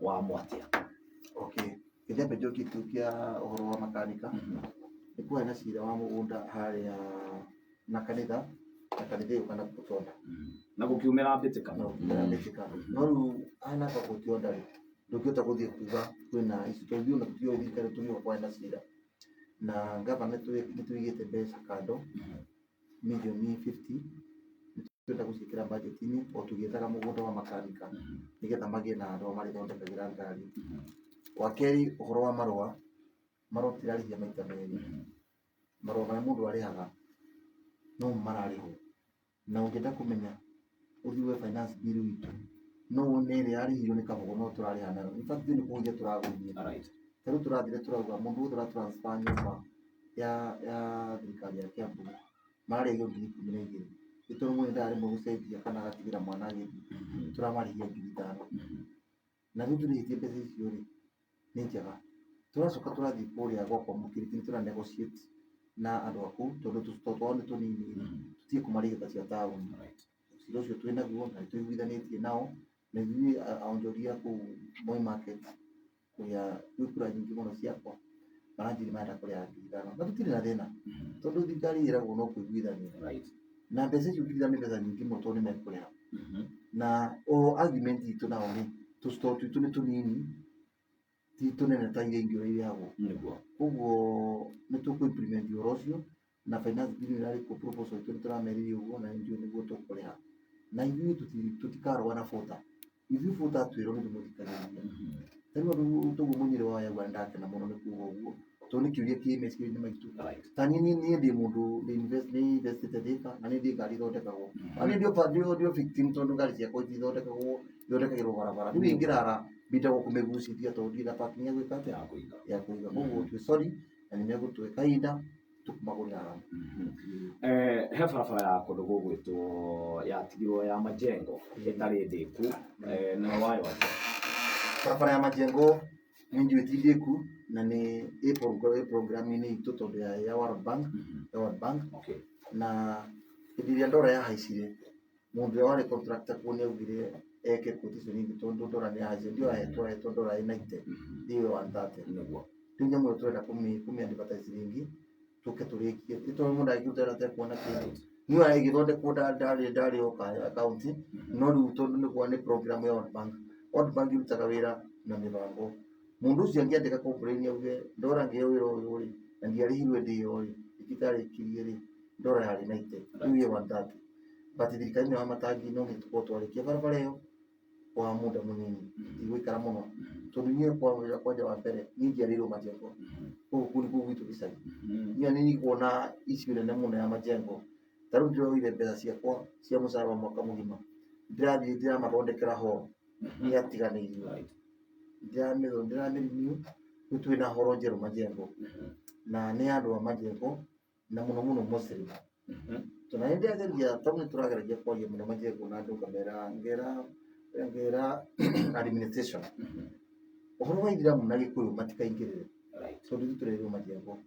wa mwatia. Okay, kĩndembe njokie kĩu kĩa ũhoro wa makanika, nĩ kwarĩ na cira wa mũgũnda harĩa na kanitha, na kanitha ĩgĩũka na gũtonda. Na gũkiumĩra mbĩtĩkano. Na gũkiumĩra mbĩtĩkano, no rĩu hanaka gũtionda rĩ, ndũngĩhota gũthiĩ kuga kwĩna ici, tondũ ithuĩ ona tũtiũĩ thirikari, tũgĩũka kwarĩ na cira, na gavana nĩ tũigĩte mbeca kando mirioni 50, twenda gũciĩkĩra budget-inĩ o tũgĩethaga mũgũnda wa makanika nĩgetha magĩe na andũ arĩa marĩthondekagĩra ngari. Wa kerĩ, ũhoro wa marũa, marũa tũtirarĩhia maita merĩ, marũa marĩa mũndũ arĩhaga no mo mararĩhwo, na ũngĩenda kũmenya ũthiĩ woe finance bill itũ, no wone ĩrĩa yarĩhirwo nĩ Kabogo no tũrarĩha nayo. In fact, ithuĩ nĩ kũgũithia tũragũithia. Ta rĩu tũrathire tũrauga mũndũ wothe ũra transfer nyũmba ya thirikari ya Kiambu mararĩhio 12,000. Nĩ tondũ mwene ndararemwo gũcenjia kana agatigĩra mwana agĩthiĩ, tũramarĩhia 5,000. Na rĩu tũrĩhĩtie mbeca icio rĩ, nĩ njega. Tũracoka tũrathiĩ kũrĩa gwakwa Mũkĩrĩti nĩ tũra negotiate na andũ a kũu tondũ tũstore twao nĩ tũnini rĩ, tũtige kũmarĩhia ta cia taũni. Ũcira ũcio twĩ naguo na nĩ tũiguithanĩtie nao, na ithuĩ onjoria kũu Moi Market kũrĩa gwĩ kura nyingĩ mũno ciakwa, maranjĩrire marenda kũrĩha 5,000 na tũtirĩ na thĩna tondũ thirikari ĩragwo no kũiguithania. Na mbeca icio 5,000 nĩ mbeca nyingĩ mũno tondũ nĩ mekũrĩha. Na o argument itũ nao nĩ tũstore twitũ nĩ tũnini, ti tũnene ta iria ingĩ ũrĩa irĩhagwo. Koguo nĩ tũkũ implement ũhoro ũcio na finance bill ĩrarĩ kuo proposal itũ nĩ tũramerire ũguo na nĩ nĩguo tũkũrĩha. Na ithuĩ tũtikarũa na bũta. Ithuĩ bũta twĩrwo nĩ tũmũthikagĩrĩria. Ta rĩu andũ toguo mũnyĩrĩ wa Yagua nĩ ndakena mũno nĩ kuga ũguo tondũ nĩ kĩũria kĩ meciria-inĩ maitũ. Ta niĩ niĩ ndĩ mũndũ nĩ investĩte Thĩka na nĩ ndĩ ngari ithondekagwo. Na niĩ ndio victim tondũ ngari ciakwa itithondekagwo, ithondekagĩrwo barabara. Rĩu ingĩrara mbindagwo kũmĩgucithia tondũ ndirĩ na parking ya gwĩka atĩa? Ya kũiga. Koguo twĩ sorry na nĩ megũtũhe kahinda tũkũmagũrĩra handũ. He barabara ya kũndũ gũgwĩtwo yatigirwo ya Majengo ĩtarĩ ndĩku, nayo wayo atĩa? Barabara ya Majengo nĩ njũĩ ti ndĩku na nĩ ĩ program-inĩ itũ tondũ ya World Bank, ya World Bank. Na hĩndĩ ĩrĩa ndora yahaicire, mũndũ ũrĩa warĩ contractor kuo nĩ augire eke quotation nyingĩ tondũ ndora nĩ yahaicire, ndio ahetwo ahetwo ndora ĩ 90, ĩ 130. Rĩu nyamũ ĩyo tũrenda kũmĩ advertise rĩngĩ tũke tũrĩkie. Nĩ tondũ mũndũ angĩruta wĩra atarĩ kĩndũ. Niĩ ona ĩgĩthondekwo ndarĩ o akaunti, no rĩu tondũ nĩ kwa nĩ program ya World Bank. World Bank ĩrutaga wĩra na mĩbango. Mũndũ ũcio angĩandĩka complain auge ndora ngĩheo wĩra ũyũ rĩ, na ndiarĩhirwo hĩndĩ ĩyo rĩ, ĩtitarĩkirie rĩ, ndora yarĩ 90, rĩu ĩ 130. But thirikari ĩno ya matangi no nginya tũkorwo twarĩkia barabara ĩyo kwa muda mũnini, tigũikara mũno. Tondũ niĩ kwa kwanja wa mbere, niĩ njiarĩirwo Majengo, koguo kũu nĩkuo gwitũ gĩcagi. Niĩ nĩ kuona issue nene mũno ya Majengo. Ta rĩu ndĩroire mbeca ciakwa cia mũcara wa mwaka mũgima, ndĩrathiĩ ndĩramathondekera hall, nĩ yatiganĩirio. Ndĩramĩ renew, rĩu twĩna hall njerũ Majengo, na nĩ ya andũ a Majengo, na mũno mũno Muslim. Tondũ na nĩ ndĩrageria, tondũ nĩ tũrageragia kwaria mũno Majengo na andũ ngamera ngera ngera administration ũhoro wa ithiramu na gĩkũyũ matikaingĩrĩre tondũ ithuĩ tũrerirwo Majengo.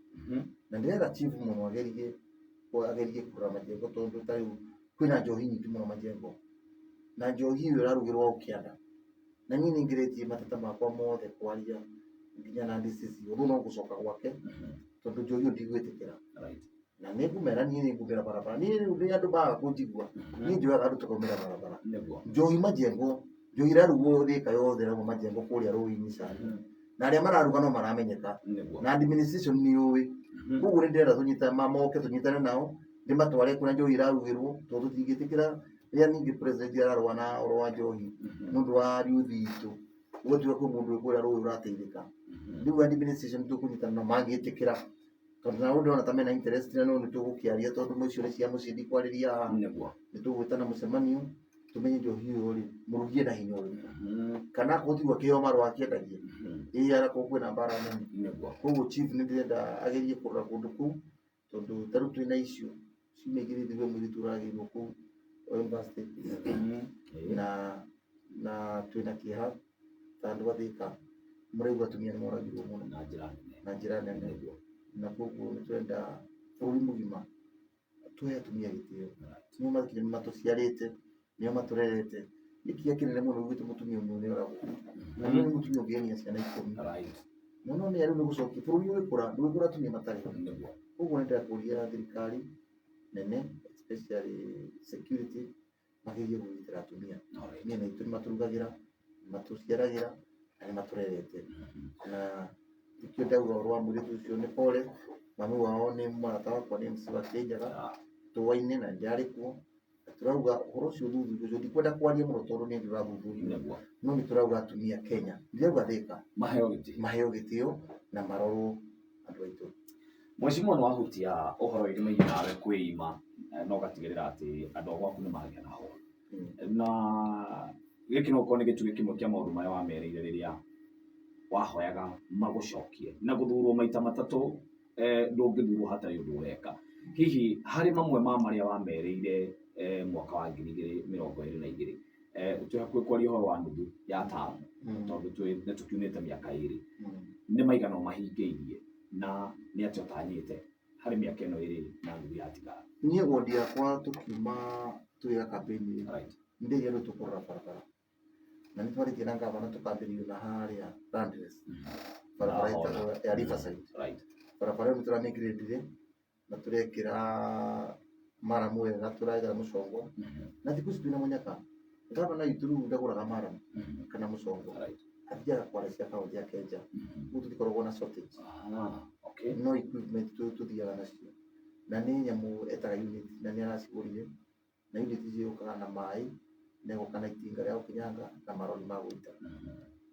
Na ndĩrenda chief mũno agerie agerie kũrora Majengo tondũ ta rĩu kwĩna njohi nyingĩ mũno Majengo, na njohi ĩyo ĩrarugĩrwo hau kĩanda. Na niĩ nĩ ngeretie mateta makwa mothe kwaria nginya na DCC, ũndũ no gũcoka gwake tondũ njohi ĩyo ndigwĩtĩkĩra. Na nĩ ngũmera niĩ nĩ ngumĩra barabara. Niĩ rĩu nĩ andũ maga kũnjigua, niĩ njoyaga andũ tũkaumĩra barabara. Njohi Majengo, njohi ĩrarugwo Thĩka yothe ĩrarugwo Majengo kũrĩa rũĩ-inĩ Cani. Na arĩa mararuga no maramenyeka. Na administration nĩ yũĩ. Koguo nĩ ndĩrenda tũnyitane, moke tũnyitane nao, ndĩmatware kũrĩa njohi ĩrarugĩrwo tondũ tũtingĩtĩkĩra rĩrĩa ningĩ president ararũa na ũhoro wa njohi nĩ ũndũ wa youth itũ, gũgatuĩka kwĩ mũndũ wĩ kũrĩa rũĩ ũrateithĩka. Rĩu administration tũkũnyitana nao mangĩtĩkĩra tondũ nao ndĩrona ta mena interest na no nĩ tũgũkĩaria tondũ icio nĩ cia mũciĩ ndikwarĩria haha. Nĩ tũgwĩtana mũcemanio tũmenye njohi ĩyo rĩ, mũrugi ena hinya ũrĩkũ, kana akorwo tiguo akĩheo marũa akĩendagia, ĩ arakorwo kwĩna mbara nene. Koguo chief nĩ ndĩrenda agerie kũrora kũndũ kũu tondũ ta rĩu twĩna icio ciumia igĩrĩ thiru mũirĩtu ũragĩirwo kũu university na twĩna kĩeha ta andũ a Thĩka mũraigua atumia nĩ moragirwo mũno na njĩra nene. Na njĩra nene. Na koguo nĩ tũrenda bũrũri mũgima tũhe atumia gĩtĩo. Nĩo nĩ matũciarĩte, nĩo matũrerete. Nĩ kĩeha kĩnene mũno ũiguĩte mũtumia ũmwe nĩ oragwo. Na nĩ mũtumia ũngĩenia ciana 10. Mũno nĩ rĩu nĩ gũcokia bũrũri ũgĩkũra, ndũgĩkũra atumia matarĩ ho. Koguo nĩ ndĩrakũria thirikari nene especially security magerie kũgitĩra atumia. Atumia aitũ nĩ matũrugagĩra, nĩ matũciaragĩra na nĩ matũrerete. Na nĩkĩo ndauga ũhoro wa mũirĩtu ũcio nĩ pole, mami wao nĩ mũrata wakwa nĩ MC wa Kĩrĩnyaga, tũaine na ndarĩ kuo. Na tũrauga ũhoro ũcio ũthuthurio ũcio, ndikwenda kwaria mũno tondũ nĩ ũrathuthurio. No nĩ tũrauga atumia Kenya, ndirauga Thĩka, maheo gĩtĩo, maheo gĩtĩo na marorwo andũ aitũ. Mheshimiwa nĩ wahutia ũhoro wĩgiĩ nawe kwĩima na ũgatigĩrĩra atĩ andũ a gwaku nĩ magĩa na horo. Na gĩkĩ no gĩkorwo nĩ gĩtugĩ kĩmwe kĩa maũndũ marĩa wamerĩire rĩrĩa Wahoyaga magũcokie na gũthurwo maita matatũ, ndũngĩthurwo hatarĩ ũndũ ũreka. Hihi harĩ mamwe ma marĩa wamerĩire mwaka wa 2022, twĩ hakuhĩ kwaria ũhoro wa nuthu ya tamu, tondũ nĩ tũkiunĩte mĩaka 2, nĩ maigana ũmahingĩirie na nĩ atĩa ũtanyĩte harĩ mĩaka ĩno 2.5 yatigara? Niĩ wondi yakwa tũkiuma twĩra campaign nĩ andũ tũkũrora barabara na nĩ twarĩtie na ngavana tũkambĩrĩrio na harĩa Landless barabara ĩtagwo ya Riverside. Barabara ĩyo nĩ tũramĩgrade na tũrekĩra maramu wega, tũrekĩra mũcongo na thikũ ici twĩna mũnyaka gavana witũ rĩu ndagũraga maramu kana mũcongo, athiaga kwara cia kaunti ya Kenja, rĩu tũtikoragwo na shortage. No equipment tũthiaga nacio na nĩ nyamũ etaga unit na nĩ aracigũrire, na unit icio yũkaga na maĩ na ĩgoka na itinga rĩa gũkinyanga na marori ma gũita.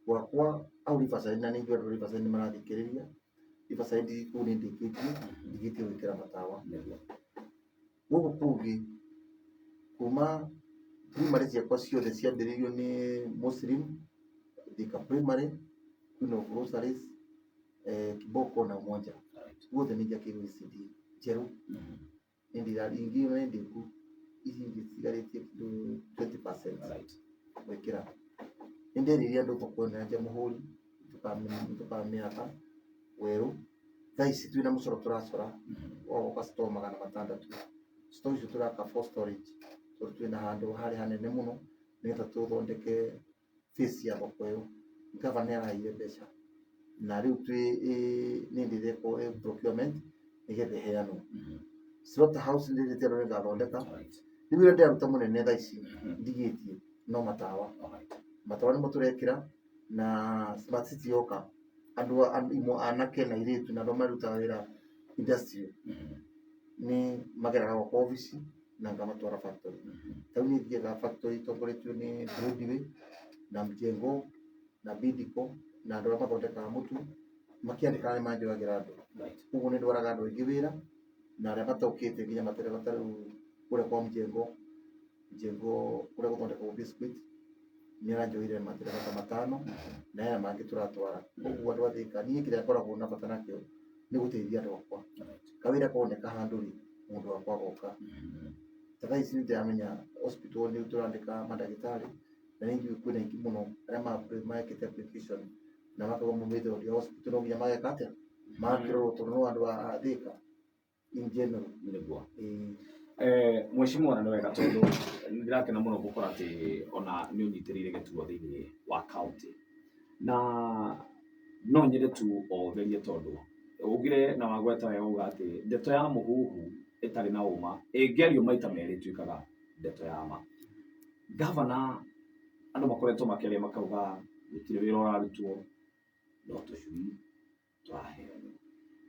Gwakwa hau Riverside, na nĩ njũĩ andũ a Riverside nĩ marathikĩrĩria, Riverside kũu nĩ ndĩkĩtie ndigĩtie gwĩkĩra matawa. Gũkũ kũngĩ kuma primary ciakwa ciothe ciambĩrĩirio nĩ Muslim, Thika Primary, Queen of Groceries, Kiboko na Umoja, guothe nĩ njakĩirwo ECD njerũ. Nĩ ingĩ nĩ ndĩku, ici ingĩ citigarĩtie kĩndũ 20% gwĩkĩra. Nĩ nderĩire andũ thoko ĩno ya Jamhuri tũkamĩaka werũ. Thaa ici twĩna mũcoro tũracora wa gwaka store 600. Store icio tũraka for storage tondũ twĩna handũ harĩ hanene mũno nĩgetha tũthondeke face ya thoko ĩyo. Gavana nĩ araheire mbeca na rĩu twĩ nĩ ndĩrekwo procurement nĩgetha ĩheanwo. Slaughter house nĩ ndĩrĩte andũ nĩngathondeka. Rĩu wĩra ndĩraruta mũnene thaa ici ndigĩtie no matawa. Matawa nĩmo tũrekĩra na smart city yoka andũ imwe anake na airĩtu na andũ marutaga wĩra industrial nĩ mageraga gwakwa obici na ngamatwara factory. Ta rĩu niĩ thiaga factory itongoretio nĩ Broadway na Mjengo na Bidco na andũ arĩa mathondekaga mũtu makĩandĩkana nĩ manjoyagĩra andũ. Koguo nĩ ndwaraga andũ aingĩ wĩra na arĩa matokĩte nginya matereba ta rĩu kũrĩa kwa Mjengo, Mjengo kũrĩa gũthondekagwo biscuit nĩ aranjoire matereba ta 5 na aya mangĩ tũratwara. Koguo andũ a Thika niĩ kĩrĩa ngoragwo na bata nakĩo nĩ gũteithia andũ akwa. Kawĩra koneka handũ rĩ, mũndũ wakwa agoka. Ta thaa ici nĩ ndĩramenya hospital nĩ tũrandĩka mandagĩtarĩ na nĩ njũĩ kwĩna aingĩ mũno arĩa mekĩte application na makauga maumĩte wodi ya hospital no nginya mageka atĩa magakĩrorwo tondũ no andũ a Thika in general. Nĩguo. Mheshimiwa, na nĩ wega tondũ nĩ ndĩrakena mũno gũkora atĩ ona nĩ ũnyitĩrĩire gĩturwa thĩinĩ wa county, na no nyende tu o ũtherie tondũ ugire na wagweta wega uga atĩ ndeto ya mũhuhu ĩtarĩ na ũma ĩngĩario maita merĩ ĩtuĩkaga ndeto ya ma. Gavana, andũ makoretwo makĩaria makauga gũtirĩ wĩra ũrarutwo no tũcui tũraheanwo.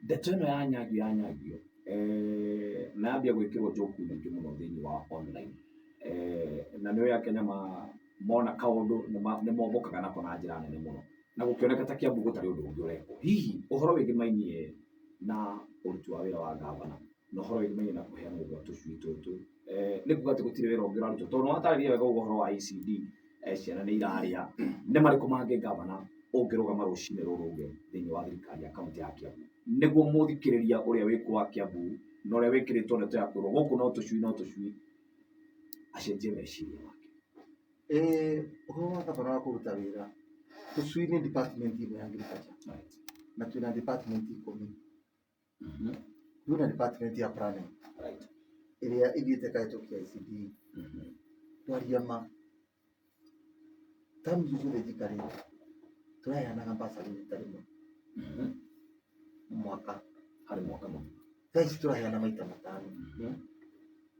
Ndeto ĩno ya Nyangio ya Nyangio na yambia gwĩkĩrwo njoku nyingĩ mũno thĩinĩ wa online, na nĩ ũĩ Akenya mona kaũndũ nĩ mombũkaga nako na njĩra nene mũno, na gũkĩoneka ta Kiambu gũtarĩ ũndũ ũngĩ ũrekwo. Hihi ũhoro wĩgĩmainie na ũruti wa wĩra wa gavana na ũhoro wĩgĩmainie na kũheanwo gwa tũcui tũtũ, nĩ kuga atĩ gũtirĩ wĩra ũngĩ ũrarutwo? Tondũ nĩ watarĩria wega ũguo ũhoro wa ECD, ciana nĩ irarĩa, nĩ marĩkũ mangĩ gavana ũngĩrũgama rũcinĩ rũrũ uge thĩinĩ wa thirikari ya kaunti ya Kiambu nĩguo mũthikĩrĩria ũrĩa wĩ kwa Kiambu na ũrĩa wĩkĩrĩtwo ndeto ya kwĩrwo gũkũ no tũcui no tũcui acenjie meciria make? Ũhoro wa gavana wa kũruta wĩra, tũcui nĩ department ĩmwe ya agriculture. Na twĩna department 10. Twĩna department ya planning ĩrĩa ĩthiĩte ĩkahĩtũkia ICD. Twaria ma tamu icio ciothe njikarĩte tũraheanaga bursary rita rĩmwe mwaka. Harĩ mwaka mũgima. Thaa ici tũraheana maita 5.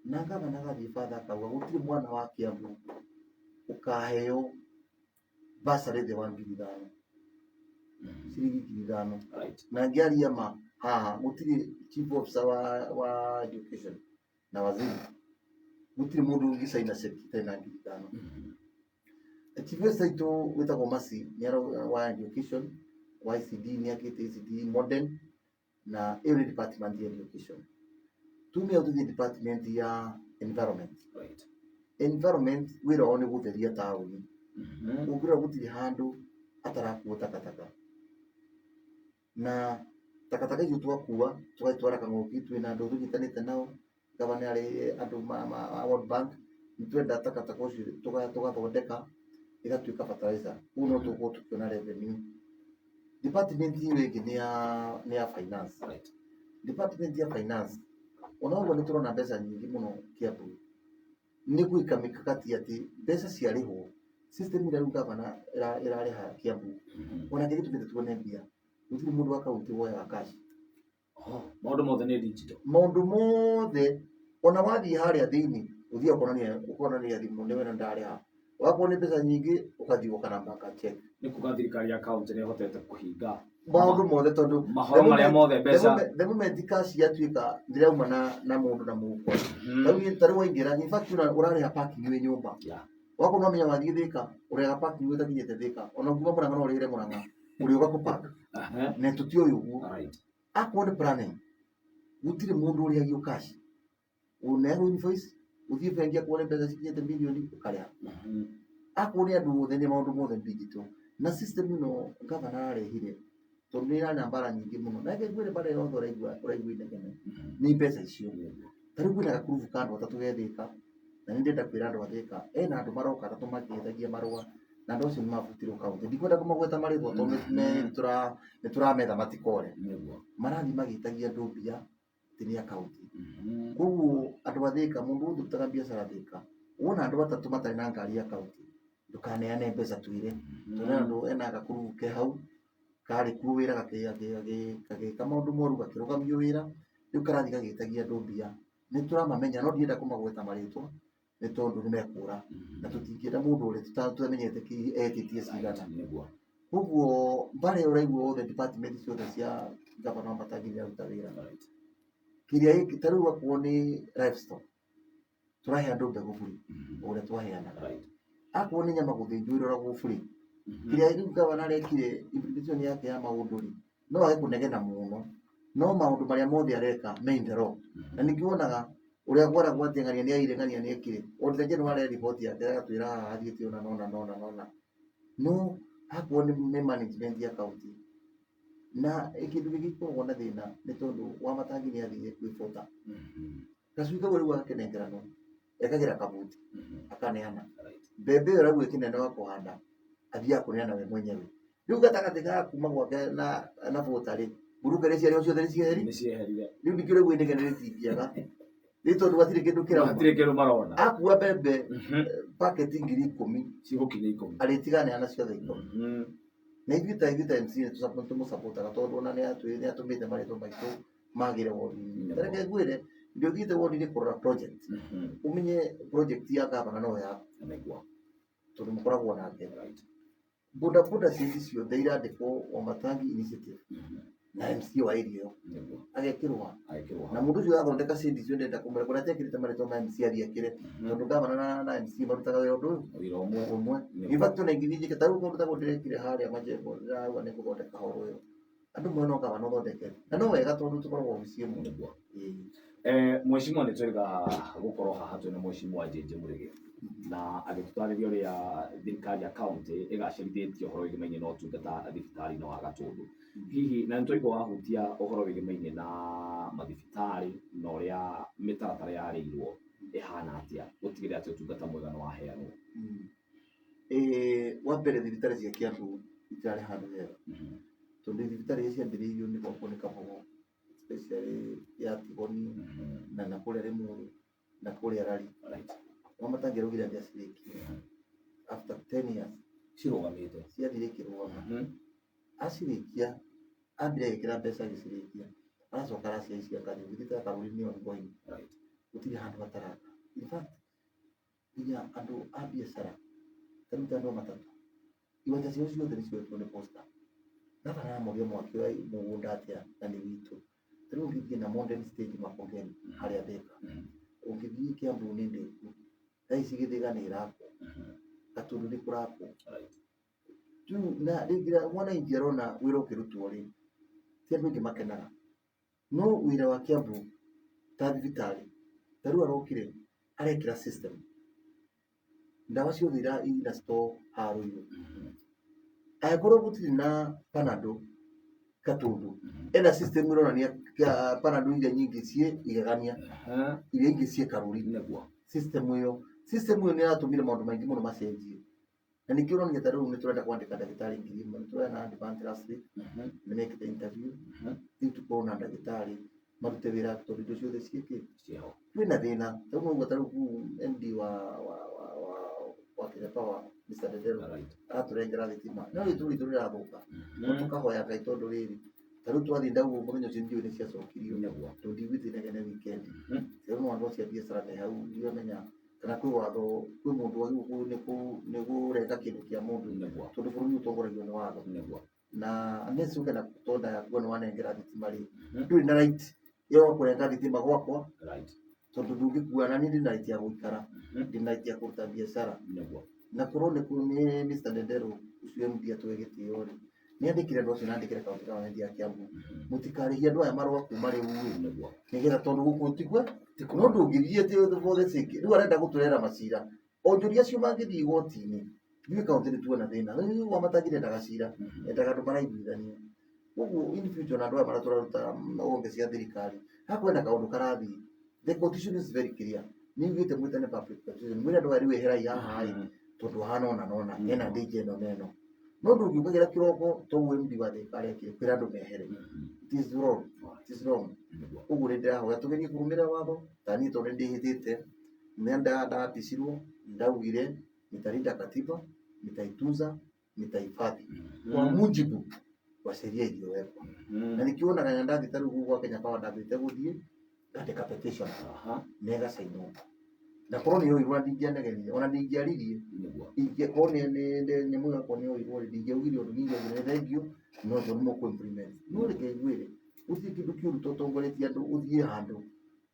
Na gavana agathiĩ batha akauga gũtirĩ mwana wa Kiambu ũkaheo bursary thĩ wa 5,000, ciringi 5,000. Na ngĩaria ma haha gũtirĩ chief officer wa education na waziri, gũtirĩ mũndũ ũngĩcaina ceki itarĩ na 5,000. Chief officer witũ wĩtagwo Mercy nĩ wa education wa ICD, nĩ akĩte ICD modern na ĩyo nĩ department ya education. Tume hau tũthiĩ department ya environment. Environment wĩra wao nĩ gũtheria taũni. Ũngĩrora gũtirĩ handũ atarakuo takataka. Na takataka icio twakua tũgacitwara Kang'ũki, twĩna andũ tũnyitanĩte nao, gavana arĩ andũ ma World Bank, nĩ twenda takataka ũcio tũgathondeka ĩgatuĩka fertilizer, kũu no tũgũkorwo tũkĩona revenue. Department ĩyo ĩngĩ nĩ ya finance. Department ya finance, ona ũguo nĩ tũrona mbeca nyingĩ mũno Kiambu, nĩ gwĩka mikakati atĩ mbeca ciarĩhwo, system ĩrĩa rĩu gavana ĩrarĩha Kiambu, ona kĩrĩa gĩtũmĩte tuone mbia, gũtirĩ mũndũ wa kaunti woyaga cash. Oh, maũndũ mothe nĩ digital. Maũndũ mothe, ona wathiĩ harĩa thĩinĩ ũthiaga ũkonania thimũ nĩ wena ndarĩha, wakorwo nĩ mbeca nyingĩ ũgathiĩ ũkanamba check. Nĩ kuga thirikari ya kaunti nĩ ĩhotete kũhinga maũndũ mothe tondũ mahoro marĩa mothe the mbeca moment- the moment cash yatuĩka ndĩrauma na mũndũ na mũhuko, tarĩu waingĩra, in fact ũrarĩha parking wĩ nyũmba. Wakorwo no menya wathiĩ Thĩka, ũrĩhaga parking ũtakinyĩte Thĩka, ona ũngiuma Mũrang'a no ũrĩhĩre Mũrang'a ũrĩũka kũ-park. Na tũtiũĩ ũguo. Akorwo nĩ planning, gũtirĩ mũndũ ũrĩhagio cash, ũneagwo invoice, ũthiĩ bengi, akorwo nĩ mbeca cikinyĩte mirioni ũkarĩha. Akorwo nĩ andũ othe, nĩ maũndũ mothe digital. Na system ĩno gavana ararehire, tondũ nĩ ĩrarĩ na mbara nyingĩ mũno, na reke ngwĩre, mbara yothe ũraigua inegene nĩ mbeca icio. Ta rĩu kwĩna gakurubu ka andũ atatũ ge Thĩka, na nĩ ndĩrenda kwĩra andũ a Thĩka, ena andũ maroka atatũ makĩhĩtagia marũa, na andũ acio nĩ mabutirwo kaunti. Ndikwenda kũmagweta marĩtwa tondũ nĩ tũrametha matikore. Marathiĩ magĩtagia andũ mbia atĩ nĩ a kaunti. Koguo andũ a Thĩka, mũndũ wothe ũrutaga biacara Thĩka, wona andũ atatũ matarĩ na ngari ya kaunti, ndũkaneane mbeca, twĩre, tondũ andũ ena gakurubu ke hau karĩ kuo wĩra gagĩka maũndũ moru, gakĩrũgamio wĩra, rĩu karathiĩ gagĩtagia andũ mbia. Nĩ tũramamenya, no ndienda kũmagweta marĩtwa nĩ tondũ nĩ mekũra, na tũtingĩenda mũndũ ũrĩa tutamenyete etĩtie cigana. Koguo mbara ĩyo ũraigua othe, department ciothe cia gavana Wamatangi nĩ iraruta wĩra. Kĩrĩa ta rĩu akorwo nĩ livestock, tũrahe andũ mbegũ bure o ũrĩa twaheanaga. Akorwo nĩ nyama gũthĩnjwo ĩroragwo bure. Kĩrĩa rĩu gavana arekire, implementation yake ya maũndũ rĩ, no age kũnegena mũno, no maũndũ marĩa mothe areka me in the law. Na ningĩ wonaga ũrĩa gwaragwo atĩ ng'ania nĩ aire, ng'ania nĩ ekire, auditor general arehe riboti yake agatwĩra haha hathiĩte ũna na ũna na ũna na ũna, no akorwo nĩ management ya county na kĩndũ gĩkĩ gĩkoragwo na thĩna nĩ tondũ Wamatangi nĩ athire kwĩ bota gacui kau rĩu agakĩnengeranwo, ekagĩra kabuti akaneana mbembe ĩyo ĩraigua ĩkĩnene wa kũhanda, athiaga kũneana we mwenyewe. Rĩu gatagatĩ ga kuma gwake na bota rĩ, mburuka iria ciarĩ ho ciothe nĩ cieheri. Nĩ cieherire. Rĩu ningĩ ũraigua inegene rĩtingĩaga nĩ tondũ hatirĩ kĩndũ kĩrauma. Hatirĩ kĩndũ marona. Akua mbembe paketi 10,000, cigũkinya 10. Arĩtiganeana ciothe 10. Na ithuĩ ta MCA tũmũcapotaga tondũ ona nĩ atũmĩte marĩtwa maitũ magĩre wodi-inĩ. Ta reke ngwĩre, ndĩ ũthiĩte wodi-inĩ kũrora project, ũmenye project ya gavana no yaku, tondũ mũkoragwo nake. Boda boda cici ciothe irandĩkwo Wamatangi Initiative na MCA wa area ĩyo agekĩrwo ha? Agekĩrwo. Na mũndũ ũcio athondeka cindi icio, ndenda kũmwĩra kũrĩa atekĩrĩte marĩtwa ma MCA athiĩ akĩre, tondũ gavana na MCA marutaga wĩra ũndũ ũyũ wĩra ũmwe. Ũmwe. In fact, ona ingĩthiĩ njĩke ta rĩu kũndũ ta kũu ndĩrekire harĩa Majengo, ndĩrauga nĩ ngũthondeka horo ĩyo, andũ mone no gavana ũthondekete, na no wega tondũ tũkoragwo obici ĩmwe. Ĩĩ. Mheshimiwa, nĩ twĩrĩga gũkorwo haha twĩna Mheshimiwa JJ Mũrĩgĩ na agĩtũtarĩria ũrĩa thirikari ya county ĩgacĩrithĩtie ũhoro wĩgĩmainie na ũtungata thibitarĩ-inĩ wa Gatũndũ. Hihi na nĩ twaigua wahutia ũhoro wĩgĩmainie na mathibitarĩ na ũrĩa mĩtaratara yarĩirwo ĩhana atĩa gũtigĩrĩra atĩ ũtungata mwega nĩ waheanwo. Wa mbere, thibitarĩ cia Kiambu itirarĩ handũ hega, tondũ thibitarĩ iria ciambĩrĩirio nĩ gwakwo nĩ Kabogo, especially ya Tigoni na kũrĩa Limuru na kũrĩa Rari. Wamatangi araugire atĩ acirĩkie after 10 years cirũgamĩte. Ciathire ikĩrũgama. Acirĩkia, ambire agĩkĩra mbeca agĩcirĩkia, aracoka aracihaicia ngathĩ. Ũngĩthiĩ ta Karũri nĩ ongoing. Gũtirĩ handũ hataraka. In fact, nginya andũ a biacara, ta rĩu ta andũ a matatũ, iwanja ciao ciothe nĩ cioetwo nĩ Posta. Gavana aramũria mwakĩoya mũgũnda atĩa na nĩ witũ? Ta rĩu ũngĩthiĩ na modern stage Makongeni harĩa Thika, ũngĩthiĩ Kiambu nĩ ndĩku, thaa ici Gĩthĩga nĩ ĩrakwo, Gatũndũ nĩ kũrakwo. Rĩu na rĩngĩ mwananchi arona wĩra ũkĩrutwo rĩ, ti andũ aingĩ makenaga, no wĩra wa Kiambu ta thibitarĩ, ta rĩu arokire arekĩra system, ndawa ciothe ira store haha Ruiru. Angĩkorwo gũtirĩ na Panadol kana Gatundu ena system ironania panado iria nyingĩ ciĩ igegania, iria ingĩ ciĩ Karuri. Nĩguo. System ĩyo nĩ ĩratũmire maũndũ maingĩ mũno macenjie, na nĩkĩo ũronire ta rĩu nĩ tũrenda kwandĩka ndagĩtarĩ 1000. Nĩ tũrenda na advance last week, nĩ mekĩte interview. Rĩu tũkorwo na ndagĩtarĩ marute wĩra tondũ indo ciothe ciĩkĩ Ciĩho. Kwĩna thĩna rĩu noguo ta rĩu kũu MD wa Kenya Power, Mr. Dedero, aratũrengera thitima, no rĩu tũrĩ tũrĩrathũka, no tũkahoya Ngai tondũ rĩrĩ ta rĩu twathiĩ ndauguo mũthenya ũcio ndiũĩ nĩ ciacokirio, tondũ ndiguĩte inegene weekend. Rĩu no andũ acio a biacara me hau, ndiramenya kana kwĩ watho, kwĩ mũndũ wagĩrĩirwo nĩ kũrenga kĩndũ kĩa mũndũ, tondũ bũrũri ũtongoragio nĩ watho. Na unless ũke na tonda yaku nĩ wanengera thitima rĩ, ndũrĩ na right ya kũrenga thitima gwakwa, tondũ ndũngĩkua na niĩ ndĩ na right ya gũikara, ndĩ na right ya kũruta biacara. Na korwo nĩ Mr. Ndendero ũcio MD atũhe gĩtĩo rĩ, nĩ andĩkire andũ acio na andĩkĩre county government ya Kiambu, mũtikarĩhie andũ aya marũa kuma rĩu ĩ, nĩgetha tondũ gũkũ tikwe no ndũngĩthiĩ atĩ for the sake rĩu arenda gũtũrehera macira. Onjoria acio mangĩthiĩ igoti-inĩ, ithuĩ kaũntĩ nĩ tuona thĩna. Rĩu Wamatangi ndendaga cira, endaga andũ maraiguithania. Koguo in future na andũ aya marĩa tũraruta honge cia thirikari, haha kwĩna kaũndũ karathiĩ, the constitution is very clear, nĩ yugĩte mwĩtane public participation, mwĩre andũ aya rĩu eherai haha ĩ, tondũ hana ũna na ũna hena danger ĩno na ĩno. No ndũngĩũkagĩra kĩroko toguo MD wa Thika arekire kwĩra andũ mehere. It is wrong, it is wrong. Ũguo nĩ ndĩrahoya tũgerie kũrũmĩrĩra watho. Ta niĩ tondũ nĩ ndĩhĩtĩte nĩ ndapicirwo, ndaugire nitalinda katiba, nitaitunza, nitahifadhi kwa mujibu wa sheria iliyowekwa. Na nĩkĩo wonaga ndathiĩ ta rĩu gwa Kenya Power, ndambĩte gũthiĩ ngandĩka petition na ĩgacainwo, na korwo nĩ yoirwo na ndingĩanegenire ona ndingĩaririe. Ingĩkorwo nĩ nyamũ yakwa nĩ yoirwo rĩ, ndingĩaugire ũndũ, ningĩaugire nĩ thengiũ, no tondũ mũkũ implement. No reke ngwĩre, gũtirĩ kĩndũ kĩũru ta ũtongoretie andũ ũthiĩ handũ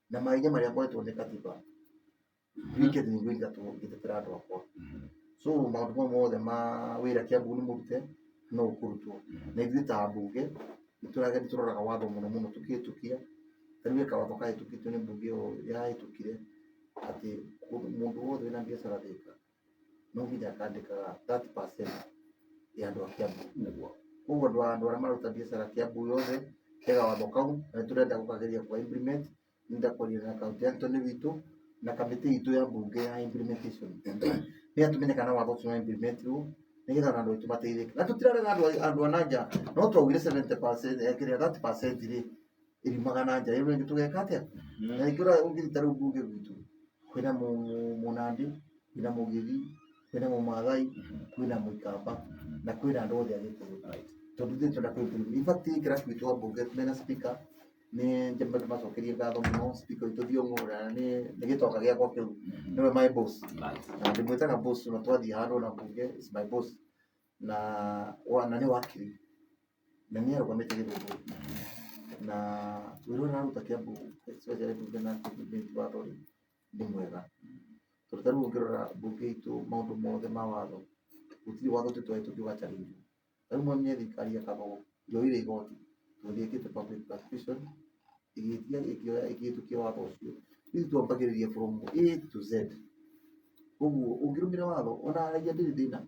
na mahinya marĩa ngoretwo nĩ katiba weekend nĩ ngũingatwo ngĩtetera andũ akwa. So maũndũ mau mothe ma wĩra Kiambu nĩ mũrute no ũkũrutwo, na ithuĩ ta ambunge nĩ tũrageria, tũroraga watho mũno mũno tũkĩhĩtũkia. Ta rĩu he kawatho kahĩtũkĩtio nĩ mbunge ĩyo yahĩtũkire atĩ mũndũ wothe wĩna biacara Thika no nginya akandĩkaga 30% ya andũ a Kiambu. Koguo andũ arĩa mararuta biacara Kiambu yothe, he gawatho kau na nĩ tũrenda gũkageria kũga implement. Nĩ kwaria na county Anthony witũ na kamĩtĩ itũ ya mbunge ya implementation nĩgetha tũmenye kana watho ũcio wa implementirwo, nĩgetha ona andũ aitũ mateithĩke. Na tũtirarega andũ a na nja, no twaugire 70%, kĩrĩa 30% rĩ ĩriumaga na nja, rĩu rĩngĩ tũgeka atĩa? Na nĩkĩo ũngĩthiĩ ta rĩu mbunge gwitũ kwĩna Mũnandĩ, kwĩna Mũgĩthi, kwĩna Mũmathai, kwĩna Mũikamba na kwĩna andũ othe a Gĩkũyũ, tondũ ithuĩ tũrenda kũ implement. In fact, kĩrabu gitũ wa mbunge mena speaker, nĩ njambe ndĩmacokerie ngatho mũno. Speaker witũ Thiong'o ũrĩa nĩ gĩtonga gĩakwa kĩu, nĩwe my boss, na ndĩmwĩtaga boss na twathiĩ handũ na mbunge is my boss, na nĩ wakiri na nĩ arũgamĩte Gĩthũngũri na wĩra ũrĩa araruta Kiambu, especially mbunge na implement watho rĩ, nĩ mwega, tondũ ta rĩu ũngĩrora mbunge itũ, maũndũ mothe ma watho, gũtirĩ watho tũtwahĩtũkia ũgacharĩnjwo. Ta rĩu mwene thirikari ya Kabogo yoire igoti tondũ ndĩekĩte public participation, ĩgĩtia ĩkĩoya ĩkĩhĩtũkia watho ũcio. Ithuĩ twambagĩrĩria from A to Z. Koguo ũngĩrũmĩrĩra watho ona raia ndĩrĩ thĩna,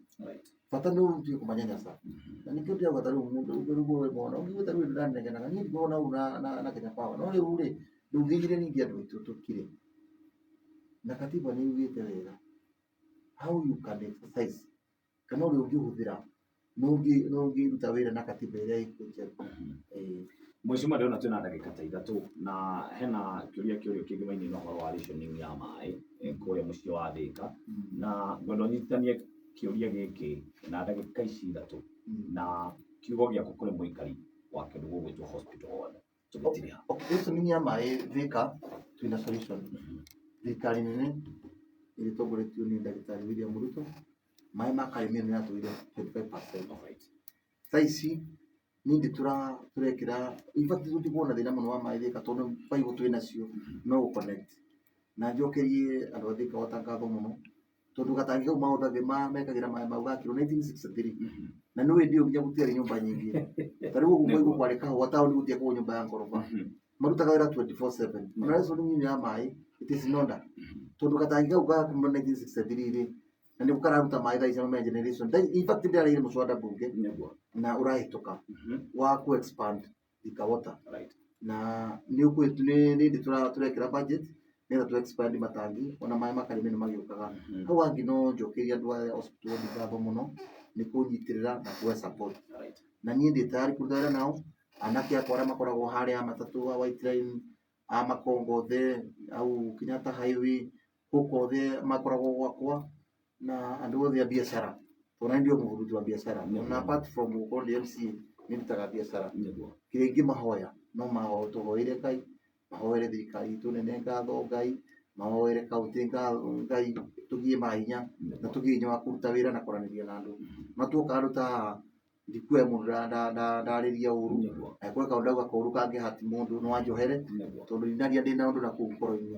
bata nĩ ũtige kũmanyanyasa. Na nĩkĩo ndĩrauga ta rĩu mũndũ rĩu we mwana ũngĩigua ta rĩu ndĩranegenaga, niĩ ndikoragwo na ũru na Kenya Power, no rĩu rĩ ndũngĩnjĩre ningĩ andũ aitũ tũkire, na katiba nĩ yugĩte wega how you can exercise kana ũrĩa ũngĩhũthĩra na ũngĩruta wĩra na katiba ĩrĩa ĩkuo njerũ. Ĩĩ. Mheshimiwa, ndĩrona twĩna ndagĩka ta 3 na hena kĩũria kĩũrio kĩngĩmainie na ũhoro wa rationing ya maĩ kũrĩa mũciĩ wa Thĩka, na ngwenda ũnyitithanie kĩũria gĩkĩ na ndagĩka ici 3 na kiugo gĩaku kũrĩ mũikari wa kĩndũ gũgwĩtwo hospital ward tũgĩtiriha. Okay, rationing ya maĩ Thĩka twĩna solution. Thirikari nene ĩrĩa ĩtongoretio nĩ ndagĩtarĩ William Ruto, maĩ ma Karĩmĩra nĩ yatũire 25%. Thaa ici ningĩ tũrekĩra, in fact tũtikuona thĩna mũno wa maĩ Thĩka tondũ baibũ twĩ nacio no gũ connect. Na njokerie andũ a Thĩka wata ngatho mũno tondũ gatangi kau mahũthagĩra mekagĩra maĩ mau gakĩrwo 1963 na nĩ hĩndĩ ĩyo nginya gũtiarĩ nyũmba nyingĩ. Ta rĩu ũguo Mwaigu kwarĩ kahũa taũni, gũtiakoragwo nyũmba ya ngoroba. Marutaga wĩra 24/7. Ona rationing ya maĩ, it is in order tondũ gatangi kau ga kuma 1963 rĩ. Na nĩ kararuta maĩ thaa ici na generation. In fact ndĩrarĩire mũcwada bunge Nĩguo. na ũrahĩtũka wa ku expand Thika Water. Na nĩ nĩ nĩ tũrekĩra budget nĩgetha tu expand matangi ona maĩ makarĩme nĩ magĩũkaga. Hau hangĩ no njokerie andũ aya hospital ward ngatho mũno nĩ kũnyitĩrĩra na kũhe support. Na niĩ ndĩ tayari kũruta wĩra nao, anake akwa arĩa makoragwo harĩa matatũ a White Line, a Makongo othe, au Kenyatta Highway, gũkũ othe makoragwo gwakwa na andũ othe a biacara, tondũ nani ndĩ o mũruti wa biacara. Ona apart from gũkorwo ndĩ MCA, nĩ ndutaga biacara. Kĩrĩa ingĩmahoya no tũhoere Ngai, mahoere thirikari itũ nene ngatho Ngai, mahoere kaunti ngatho Ngai, tũgĩe mahinya na tũgĩe hinya wa kũruta wĩra na kwaranĩria na andũ. Na tuoka handũ ta haha ndikuoya mũndũ ndarĩria ũru, angĩkorwo kaũndũ ndauga koru kangĩhati mũndũ no anjohere, tondũ ndinaria ndĩna ũndũ na kũu ngoro-inĩ.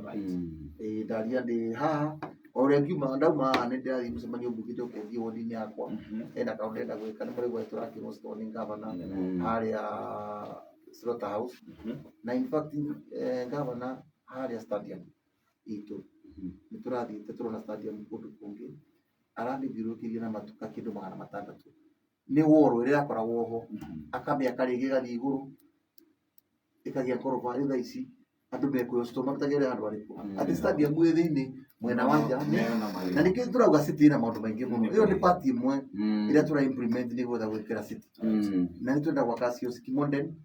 Ĩĩ ndaria ndĩ haha o ũrĩa ngiuma ndauma haha nĩ ndĩrathiĩ mũcemanio mbunge njoke thiĩ wodi-inĩ yakwa, hena kaũndũ ndĩrenda gwĩka nĩ mũraigua tũrakĩrwo store nĩ ngavana harĩa Slaughter House. Na in fact ngavana harĩa stadium itũ nĩ tũrathiĩte tũrona stadium kũndũ kũngĩ, aramĩthiũrũrũkĩirie na matuka kĩndũ 600, nĩ wall ĩrĩa yakoragwo ho, akamĩaka rĩngĩ ĩgathiĩ igũrũ ĩkagĩa ngoroba. Rĩu thaa ici andũ mekuoya store marutagĩra handũ harĩkũ atĩ stadium ĩ thĩinĩ mwena wa nja na nĩkĩo tũrauga city ĩna maũndũ maingĩ mũno. Ĩyo nĩ part ĩmwe ĩrĩa tũra implement nĩgetha gwĩkĩra city, na nĩ twenda gwaka kiosk modern,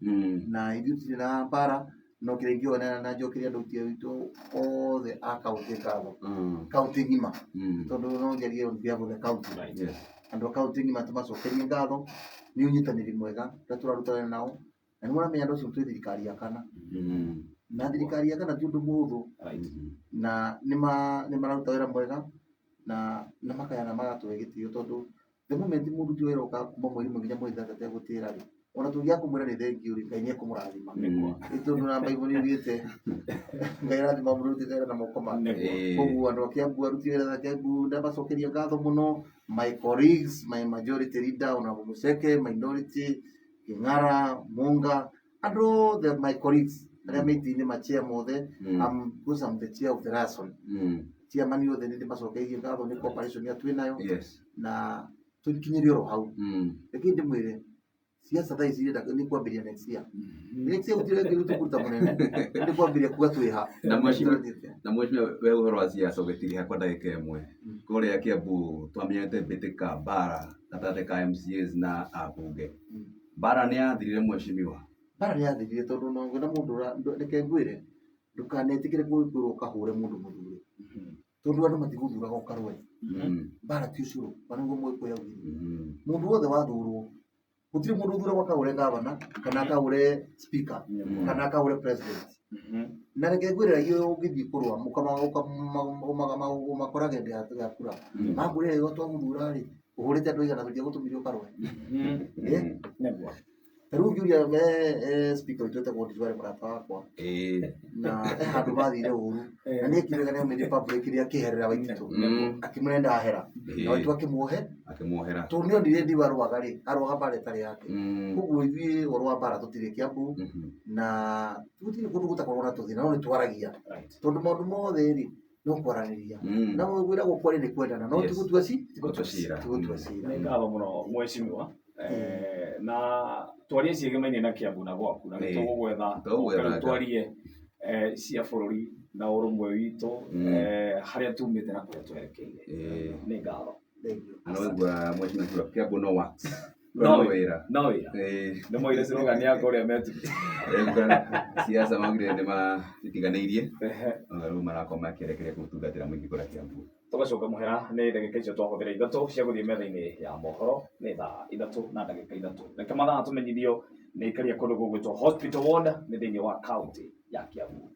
na ithuĩ tũtirĩ na mbara no kĩrĩa ingĩona na njokerie andũ witũ othe a kaunti ngatho, kaunti ng'ima, tondũ no njarie on behalf of the county. Andũ a kaunti ng'ima tũmacokerie ngatho nĩ ũnyitanĩri mwega ũrĩa tũraruta wĩra nao, na nĩ mũramenya andũ acio twĩ thirikari ya kana, na thirikari ya kana ti ũndũ mũhũthũ, na nĩ mararuta wĩra mwega na makayana magatũhe gĩtĩo, tondũ the moment mũruti wĩra ũka kuma mweri ũmwe nginya mweri 6 ategũtĩra rĩ, ona tũngĩaga kũmwĩra nĩ thengiũ rĩ, Ngai nĩ ekũmũrathima. Nĩ tondũ na Bible nĩ yugĩte Ngai arathima mũndũ ũrutĩte wĩra na moko make. Koguo andũ a Kiambu, aruti wĩra a Kiambu, ndamacokeria ngatho mũno, my colleagues, my majority leader Honorable Muceke, minority King'ara, Munga, andũ othe my colleagues arĩa me itĩ-inĩ, ma chair mothe, because I'm the chair of the liaison chairman, othe nĩ ndĩmacokeirie ngatho nĩ cooperation ĩrĩa twĩ nayo na tũkinyĩre oro hau. Reke ndĩmwĩre, siasa thaa ici irenda nĩ kwambĩrĩria next year. Next year gũtirĩ kĩndũ tũkũruta mũnene, nĩ kwambĩrĩria kuga twĩ ha. Na mheshimiwa, we ũhoro wa siasa ũgĩtiriha kwa ndagĩka ĩmwe, kũrĩa Kiambu twamenyete mbĩtĩka mbara gatagatĩ ka MCAs na ambunge, mbara nĩ yathirire, mheshimiwa? Mbara nĩ yathirire, tondũ no ngwenda mũndũ, reke ngwĩre, ndũkanetĩkĩre kwĩrwo ũkahũre mũndũ mũthure, tondũ andũ matigũthuraga ũkarũe. Mbara ti ũcũrũ, na nĩguo Mũgĩkũyũ augire. Mũndũ wothe wathurwo, gũtirĩ mũndũ ũthuragwo akahũre gavana kana akahũre speaker kana akahũre president. Na reke ngwĩre, raia ũyũ ũngĩthiĩ kũrũa ũmakorage hĩndĩ ya kura, makwĩre rĩrĩa twagũthura rĩ, ũhũrĩte andũ aigana, tũtiagũtũmire ũkarũe. Ta rĩu ũngĩũria speaker witũ etagwo Nditware, mũrata wakwa, na he handũ mathire ũru na nĩ ekire wega nĩ aumĩrire public akĩherera Waititũ, akĩmwĩra ndahera, na Waitũ akĩmuohe. Akĩmuohera. Tondũ nĩ onire ndiwa arũaga rĩ, arũaga mbara ĩtarĩ yake. Koguo ithuĩ ũhoro wa mbara tũtirĩ Kiambu, na gũtirĩ kũndũ gũtakoragwo na tũthĩna, no nĩ twaragia, tondũ maũndũ mothe rĩ, no kwaranĩria, na gwĩragwo kwaria nĩ kwendana, no ti gũtua ti gũtua cira. Ti gũtua cira. Nĩ ngatho mũno mheshimiwa, na twarie ciĩgemaine na Kiambu na gwaku, na nĩ tũgũgwetha. Tũgũgwetha. Rĩu twarie cia bũrũri na ũrũmwe witũ, harĩa tumĩte na kũrĩa twerekeire. Nĩ ngatho. Thank you. Na waigua mheshimiwa akiuga Kiambu no works. No no wĩra. No wĩra. Nĩ moire slogan yakwa ũrĩa metuire. Rĩu siasa maugire nĩ macitiganĩirie, na rĩu marakorwo makĩerekeria gũtungatĩra mũingĩ kũrĩa Kiambu. Tũgacoka mũhera nĩ ndagĩka icio twahũthĩra ithatũ cia gũthiĩ metha-inĩ ya mohoro. Nĩ thaa 3:03, reke mathaa tũmenyithio nĩ ikaria kũndũ gũgwĩtwo Hospital Ward, nĩ thĩinĩ wa county ya Kiambu.